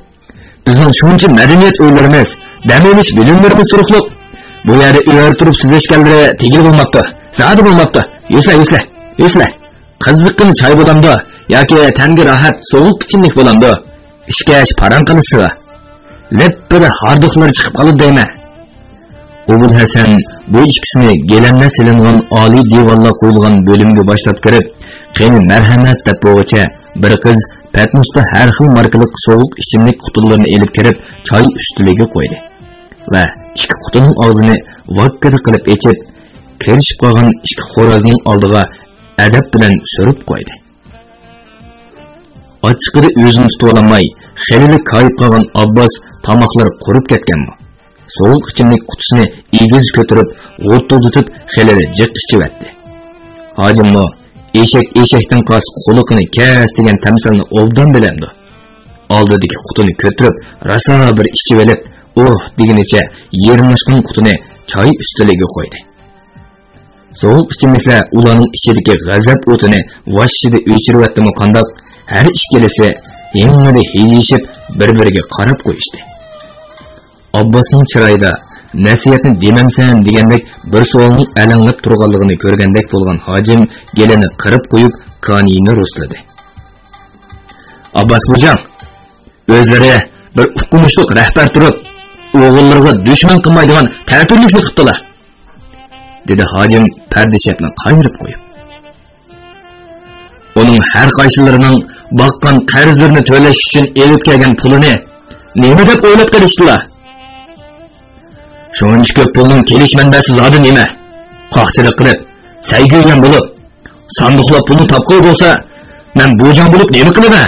بىزنىڭ شۇنچە مەدەنىيەت ئۆيلىرىمىز، دەم ئېلىش بۆلۈملىرىمىز تۇرۇقلۇق. بۇ يەردە ئۆرە تۇرۇپ سۆزلەشكەنلىرى تېگىلى بولماپتۇ. زادى بولماپتۇ. يۈسلە، يۈسلە، يۈسلە. قىزىققىنە چاي بولامدۇ ياكى تەنگە راھەت سوغۇق ئىچىملىك بولامدۇ؟ ئىچكەچ پاراڭ قىلىشسىغا. لىپپىدە ھاردۇقلىرى چىقىپ قالىدۇ دەيمەن. ئوبۇل ھەسەن بۇ ئىككىسىنى گىلەمدە سېلىنغان ئالىي دىۋانلار قويۇلغان بۆلۈمگە باشلاپ كىرىپ، قېنى مەرھەمەت دەپ بولغۇچە بىر قىز پەتنۇستا ھەر خىل ماركىلىق سوغۇق ئىچىملىك قۇتىلىرىنى ئېلىپ كىرىپ، چاي ئۈستىلىگە قويدى ۋە ئىككى قۇتىنىڭ ئاغزىنى ۋاككىدە قىلىپ ئېچىپ، كىرىشىپ قالغان ئىككى خورازنىڭ ئالدىغا ئەدەپ بىلەن سۈرۈپ قويدى. ئاچچىقىدا ئۆزىنى تۇتۇۋالالماي، خېلىلا كايىپ قالغان ئابباس تاماقلىرى قۇرۇپ كەتكەنمۇ، سوغۇق ئىچىملىك قۇتىسىنى ئېگىز كۆتۈرۈپ، غۇتتۇلدىتىپ خېلىلا جىق ئىچىۋەتتى. ھاجىممۇ «ئېشەك ئېشەكتىن قاس، قۇلىقىنى كەس» دېگەن تەمسىلنى ئوبدان بىلەمدۇ. ئالدىدىكى قۇتىنى كۆتۈرۈپ، راسا بىر ئىچىۋېلىپ، «ئۇھ» دېگىنىچە يېرىملاشقان قۇتىنى چاي ئۈستىلىگە قويدى. سوغۇق ئىچىملىكلەر ئۇلارنىڭ ئىچىدىكى غەزەپ ئوتىنى ۋاھشىيدا ئۆچۈرۈۋەتتىمۇ قانداق، ھەر ئىككىلىسى ھىڭڭىدە ھىجىيىشىپ بىر-بىرىگە قاراپ قويۇشتى. ئابباسنىڭ چىرايىدا «نەسىھەتنى دېمەمسەن» دېگەندەك بىر سوئالنىڭ ئەلەڭلەپ تۇرغانلىقىنى كۆرگەندەك بولغان ھاجىم گېلىنى قىرىپ قويۇپ، كانىيىنى رۇسلىدى. «ئابباس بۇجاڭ، ئۆزلىرى بىر ئوقۇمۇشلۇق رەھبەر تۇرۇپ، ئوغۇللىرىغا دۈشمەن قىلمايدىغان تەتۈرلۈكنى قىپتىلا»، دېدى ھاجىم پەردىشەپنى قايرىپ قويۇپ. «ئۇنىڭ ھەر قايسىلىرىنىڭ باققان قەرزلىرىنى تۆلەش ئۈچۈن ئېلىپ كەلگەن پۇلىنى نېمە دەپ ئويلاپ قېلىشتىلا؟ شۇنچە كۆپ پۇلنىڭ كېلىش مەنبەسى زادى نېمە؟ قاقچىلىق قىلىپ، سەي كۆيگەن بولۇپ، ساندۇقلاپ پۇلنى تاپقىلى بولسا، مەن بۇجاڭ بولۇپ نېمە قىلىمەن؟»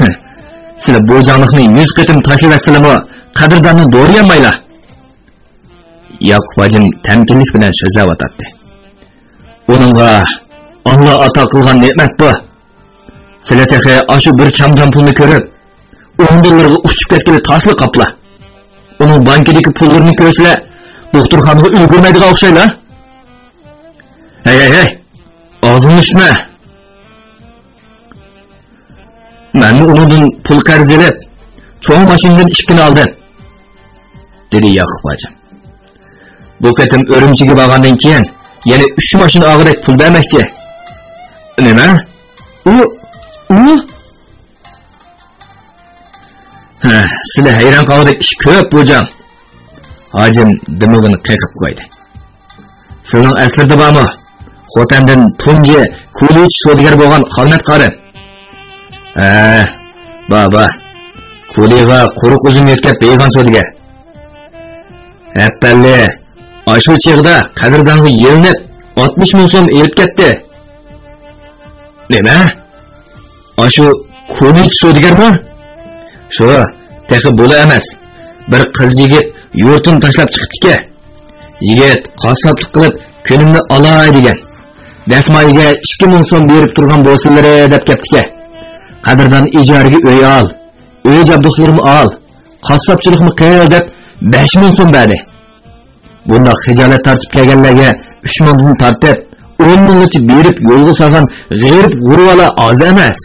«ھە، سىلە بۇجاڭلىقنى يۈز قېتىم تاشلىۋەتسىلىمۇ، قەدىرداننى دورىيالمايلا.» ياقۇپ ھاجىم تەمكىنلىك بىلەن سۆزلەۋاتاتتى. «ئۇنىڭغا ئاللا ئاتا قىلغان نېمەت بۇ. سىلە تېخى ئاشۇ بىر چامدان پۇلنى كۆرۈپ، ئون دوللارغا ئۇچۇپ كەتكىلى تاسلا قاپلا. ئۇنىڭ بانكىدىكى پۇللىرىنى كۆرسىلە، دوختۇرخانىغا ئۈلگۈرمەيدىغان ئوخشايلا. ھەي، ھەي، ھەي، ئاغزىڭنى ئىشتمە. مەنمۇ ئۇنىڭدىن پۇل قەرز ئېلىپ، چوڭ ماشىنىدىن ئىككىنى ئالدىم»، دېدى ياقۇپ ھاجىم. «بۇ قېتىم ئۈرۈمچىگە بارغاندىن كېيىن يەنە ئۈچ ماشىنا ئالغۇدەك پۇل بەرمەكچى.» «نېمە؟ ئۇ، ئۇ؟» «ھە، سىلى ھەيران قالغۇدەك ئىش كۆپ، بۇجاڭ.» ھاجىم دىمىغىنى قېقىپ قويدى. «سىلىنىڭ ئەسلىرىدە بارمۇ؟ خوتەندىن تۇنجى كۇلىچ سودىگەر بولغان خالمەت قارى.» «ھە، بار، بار. كۇلىغا قۇرۇق ئۈزۈم يۆتكەپ بېيىغان سودىگەر.» «ھەپپەللى، ئاشۇ چېغىدا قەدىردانغا يېلىنىپ، ئاتمىش مىڭ سوم ئېلىپ كەتتى.» «نېمە؟ ئاشۇ كۇلىچ سودىگەرمۇ؟» «شۇ، تېخى بۇلا ئەمەس. بىر قىز يىگىت يۇرتىنى تاشلاپ چىقىپتىكەن. يىگىت قاسساپلىق قىلىپ كۈنۈمنى ئالاي دېگەن. دەسمايىگە ئىككى مىڭ سوم بېرىپ تۇرغان بولسىلىرى دەپ كەپتىكەن. قەدىردان ئىجارىگە ئۆي ئال، ئۆي جابدۇقلىرىمۇ ئال، قاسساپچىلىقمۇ قىل دەپ بەش مىڭ سوم بەردى. بۇنداق خىجالەت تارتىپ كەلگەنلەرگە ئۈچ مىڭدىن تارتىپ ئون مىڭغىچە بېرىپ يولغا سالغان غېرىب غۇرۋالار ئاز ئەمەس.»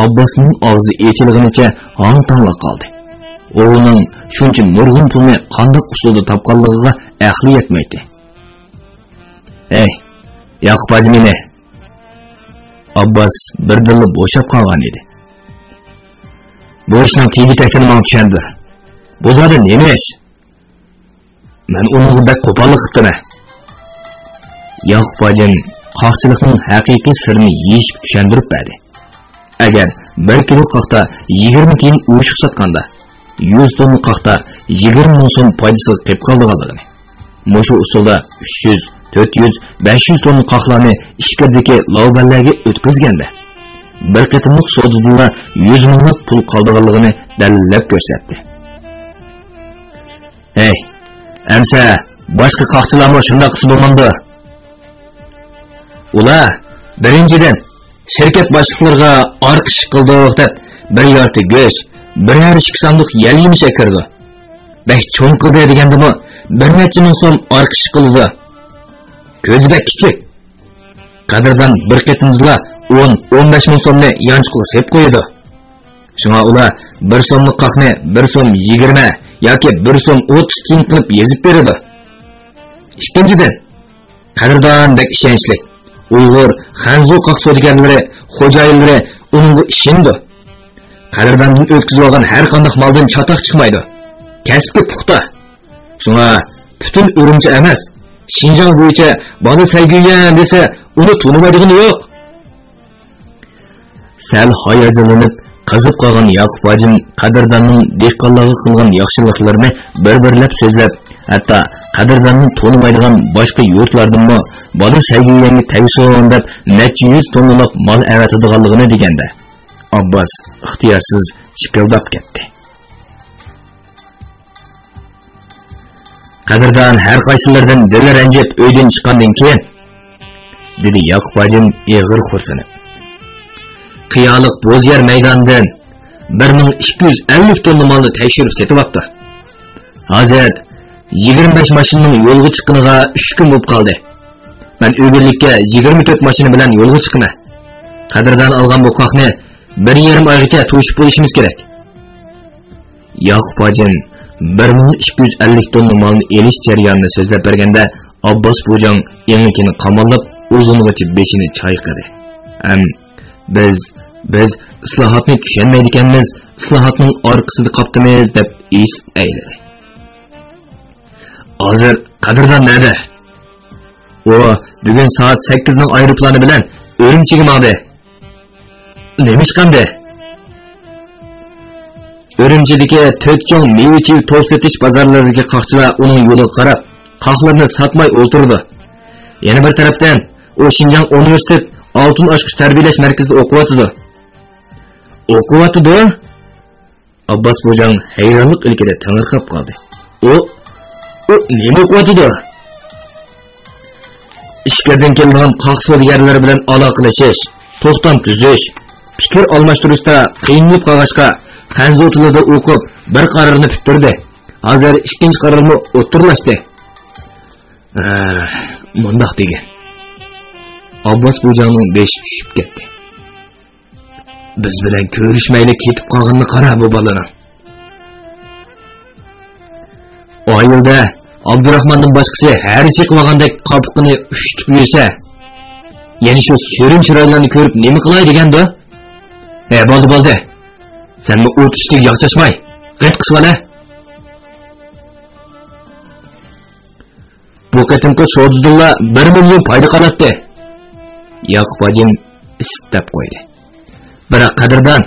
ئابباسنىڭ ئاغزى ئېچىلغىنىچە ھاڭ-تاڭلا قالدى. ئوغلىنىڭ شۇنچە نۇرغۇن پۇلنى قانداق ئۇسۇلدا تاپقانلىقىغا ئەقلى يەتمەيتتى. «ھەي، ياقۇپ ھاجى مېنى!» ئابباس بىردىنلا بوشاپ قالغان ئىدى. «بۇ ئىشنىڭ تېگى-تەكتىنى ماڭا چۈشەندۈر. بۇ زادى نېمە ئىش؟ مەن ئۇنىڭغا بەك قوپاللىق قىپتىمەن.» ياقۇپ ھاجىم قاقچىلىقنىڭ ھەقىقىي سىرىنى يېشىپ چۈشەندۈرۈپ بەردى. ئەگەر بىر كىلو قاقتا يىگىرمە تىيىن ئوشۇق ساتقاندا، يۈز توننا قاقتا يىگىرمە مىڭ سوم پايدىسىغا قېلىپ قالىدىغانلىقىنى، مۇشۇ ئۇسۇلدا ئۈچ يۈز، تۆت يۈز، بەش يۈز توننا قاقلارنى ئىچكىرىدىكى لاۋبەنلەرگە ئۆتكۈزگەندە، بىر قېتىملىق سودىدىلا يۈز مىڭلاپ پۇل قالىدىغانلىقىنى دەلىللەپ كۆرسەتتى. «ھەي، ئەمسە باشقا قاقچىلارمۇ شۇنداق قىلسا بولمامدۇ؟» ئۇلار، بىرىنچىدىن، شىركەت باشلىقلىرىغا ئارقا ئىشىك قىلدۇق دەپ، بىر يارتى گۆش، بىرەر ئىككى ساندۇق يەل يېمىش ئەكىرىدۇ. بەك چوڭ قىلدى دېگەندىمۇ، بىر نەچچە مىڭ سوم ئارقا ئىشىك قىلىدۇ. كۆزى بەك كىچىك. قەدىردان بىر قېتىمدىلا ئون، ئون بەش مىڭ سومنى يانچۇقىغا سېلىپ قويىدۇ. شۇڭا ئۇلار بىر سوملۇق قاقنى بىر سوم يىگىرمە ياكى بىر سوم ئوتتۇز تىيىن قىلىپ يېزىپ بېرىدۇ. ئىككىنچىدىن، قەدىردان بەك ئىشەنچلىك. ئۇيغۇر، خەنزۇ قاق سودىگەرلىرى، خوجايىنلىرى ئۇنىڭغا ئىشىنىدۇ. قەدىرداندىن ئۆتكۈزۈۋالغان ھەر قانداق مالدىن چاتاق چىقمايدۇ. كەسپى پۇختا. شۇڭا پۈتۈن ئۈرۈمچى ئەمەس، شىنجاڭ بويىچە بالا سەيگۈيەن دېسە، ئۇنى تونۇمايدىغىنى يوق. سەل ھاياجانلىنىپ، قىزىپ قالغان ياقۇپ ھاجىم قەدىرداننىڭ دېھقانلارغا قىلغان ياخشىلىقلىرىنى بىر-بىرلەپ سۆزلەپ، ھەتتا قەدىرداننى تونۇمايدىغان باشقا يۇرتلاردىنمۇ بالا سەيگۈيەنگە تەگسۇن دەپ نەچچە يۈز توننىلاپ مال ئەۋەتىدىغانلىقىنى دېگەندە، ئابباس ئىختىيارسىز چىكىلداپ كەتتى. قەدىردان ھەر قايسىلىرىدىن دىلى رەنجىپ ئۆيدىن چىققاندىن كېيىن، دېدى ياقۇپ ھاجىم ئېغىر خورسىنىپ. قىيالىق بوز يەر مەيدانىدىن بىر مىڭ ئىككى يۈز ئەللىك توننا مالنى تەكشۈرۈپ سېتىۋاپتۇ. ھازىر يىگىرمە بەش ماشىنىنىڭ يولغا چىققىنىغا ئۈچ كۈن بولۇپ قالدى. مەن ئۆگۈنلۈككە يىگىرمە تۆت ماشىنا بىلەن يولغا چىقىمەن. قەدىردان ئالغان بۇ قاقنى بىر يېرىم ئايغىچە توشۇپ بولۇشىمىز كېرەك. ياقۇپ ھاجىم بىر مىڭ ئىككى يۈز ئەللىك توننا مالنى ئېلىش جەريانىنى سۆزلەپ بەرگەندە، ئابباس بۇجاڭ ئېڭىكىنى قاماللاپ، ئۇزۇنغىچە بېشىنى چايقىدى. ھەم، بىز، بىز ئىسلاھاتنى چۈشەنمەيدىكەنمىز، ئىسلاھاتنىڭ ئارقىسىدا قاپتىمىز، دەپ ئېسىپ ئەيلىدى. ھازىر قەدىردان نەدە؟ ئۇ بۈگۈن سائەت سەككىزنىڭ ئايروپىلانى بىلەن ئۈرۈمچىگە ماڭدى. نېمىشقاندى؟ ئۈرۈمچىدىكى تۆت چوڭ مېۋە-چېۋە توپ سېتىش بازارلىرىدىكى قاقچىلار ئۇنىڭ يولىغا قاراپ، قاقلىرىنى ساتماي ئولتۇرىدۇ. يەنە بىر تەرەپتىن، ئۇ شىنجاڭ ئۇنىۋېرسىتېت ئالتۇن ئاچقۇچ تەربىيەلەش مەركىزىدە ئوقۇۋاتىدۇ. ئوقۇۋاتىدۇ؟ ئابباس بوجاڭ ھەيرانلىق ئىلكىدە تېڭىرقاپ قالدى. ئۇ، ئۇ نېمە ئوقۇۋاتىدۇ؟ ئىچكىرىدىن كېلىدىغان قاق سودىگەرلىرى بىلەن ئالاقىلىشىش، توختام تۈزۈش، پىكىر ئالماشتۇرۇشتا قىينىلىپ قالغاچقا، خەنزۇ تىلىدا ئوقۇپ، بىر قارارنى پۈتتۈردى. ھازىر ئىككىنچى قارارمۇ ئوتتۇرىلاشتى. ھە، مۇنداق دېگىن. ئابباس بوجاڭنىڭ بېشى چۈشۈپ كەتتى. بىز بىلەن كۆرۈشمەيلا كېتىپ قالغىنىنى قارا بۇ بالىنىڭ. ئائىلىدە ئابدۇراخماندىن باشقىسى ھەرە چېقىۋالغاندەك قاپىقىنى ئۇشتۇپ يۈرسە، يەنە شۇ سۈرۈن چىرايلارنى كۆرۈپ نېمە قىلاي دېگەندۇ؟ ھە، بولدى، بولدى. سەنمۇ ئۇ تۈستىگە ياغ چاچماي، غىت قىسىۋال ھە. بۇ قېتىمقى سودىدىنلا بىر مىليون پايدا قالاتتى. ياقۇپ ھاجىم ئىسسىتىپ قويدى. بىراق قەدىردان،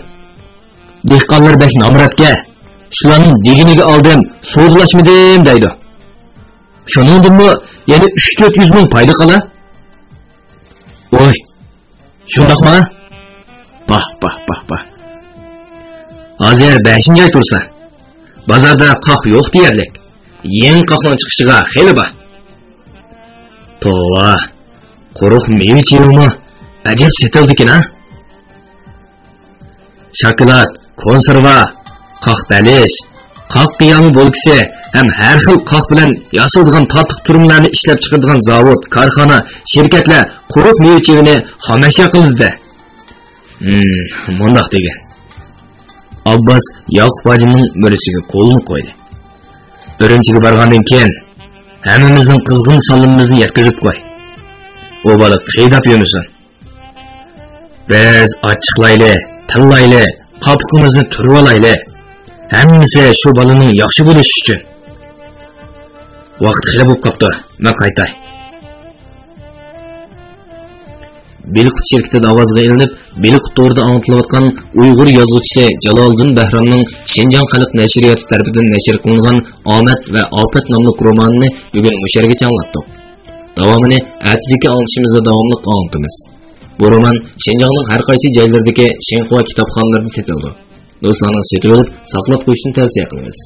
دېھقانلار بەك نامراتكەن، شۇلارنىڭ دېگىنىگە ئالدىم، سودىلاشمىدىم دەيدۇ. شۇنىڭدىنمۇ يەنە ئۈچ تۆت يۈز مىڭ پايدا قالا. ۋوي، شۇنداقما؟ پاھ، پاھ، پاھ، پاھ. ھازىر بەشىنچى ئاي تۇرسا، بازاردا قاق يوق دېيەرلىك. يېڭى قاقنىڭ چىقىشىغا خېلى بار. توۋا، قۇرۇق مېۋە-چېۋىمۇ ئەجەب سېتىلىدىكەن ھە. شاكىلات، كونسېرۋا، قاق بەلىش، قاق قىيامى بولكىسى ھەم ھەر خىل قاق بىلەن ياسىلىدىغان تاتلىق تۈرۈملەرنى ئىشلەپچىقىرىدىغان زاۋۇت، كارخانا، شىركەتلەر قۇرۇق مېۋە-چېۋىنى خام ئەشيا قىلىدۇ-دە. ھىم، مۇنداق دېگىن. ئابباس ياقۇپ ھاجىمنىڭ مۈرىسىگە قولىنى قويدى. ئۈرۈمچىگە بارغاندىن كېيىن، ھەممىمىزنىڭ قىزغىن سالىمىمىزنى يەتكۈزۈپ قوي. ئۇ بالا قىيداپ يۈرمىسۇن. بىز ئاچچىقلايلى، تىللايلى، قاپىقىمىزنى تۈرۈۋالايلى. ھەممىسى شۇ بالىنىڭ ياخشى بولۇشى ئۈچۈن. ۋاقىت خېلى بولۇپ قاپتۇ، مەن قايتاي. بېلىققۇت شىركىتىدە ئاۋازغا ئېلىنىپ، بېلىققۇت تورىدا ئاڭلىتىلىۋاتقان ئۇيغۇر يازغۇچىسى جالالىدىن بەھرامنىڭ شىنجاڭ خەلق نەشرىياتى تەرىپىدىن نەشر قىلىنغان ئامەت ۋە ئاپەت ناملىق رومانىنى بۈگۈن مۇشۇ يەرگىچە ئاڭلاتتۇق. داۋامىنى ئەتىدىكى ئاڭلىشىمىزدا داۋاملىق ئاڭلىتىمىز. بۇ رومان شىنجاڭنىڭ ھەر قايسى جايلىرىدىكى شىنخۇا كىتابخانىلىرىدا سېتىلىدۇ. دوستلارنىڭ سېتىۋېلىپ ساقلاپ قويۇشىنى تەۋسىيە قىلىمىز.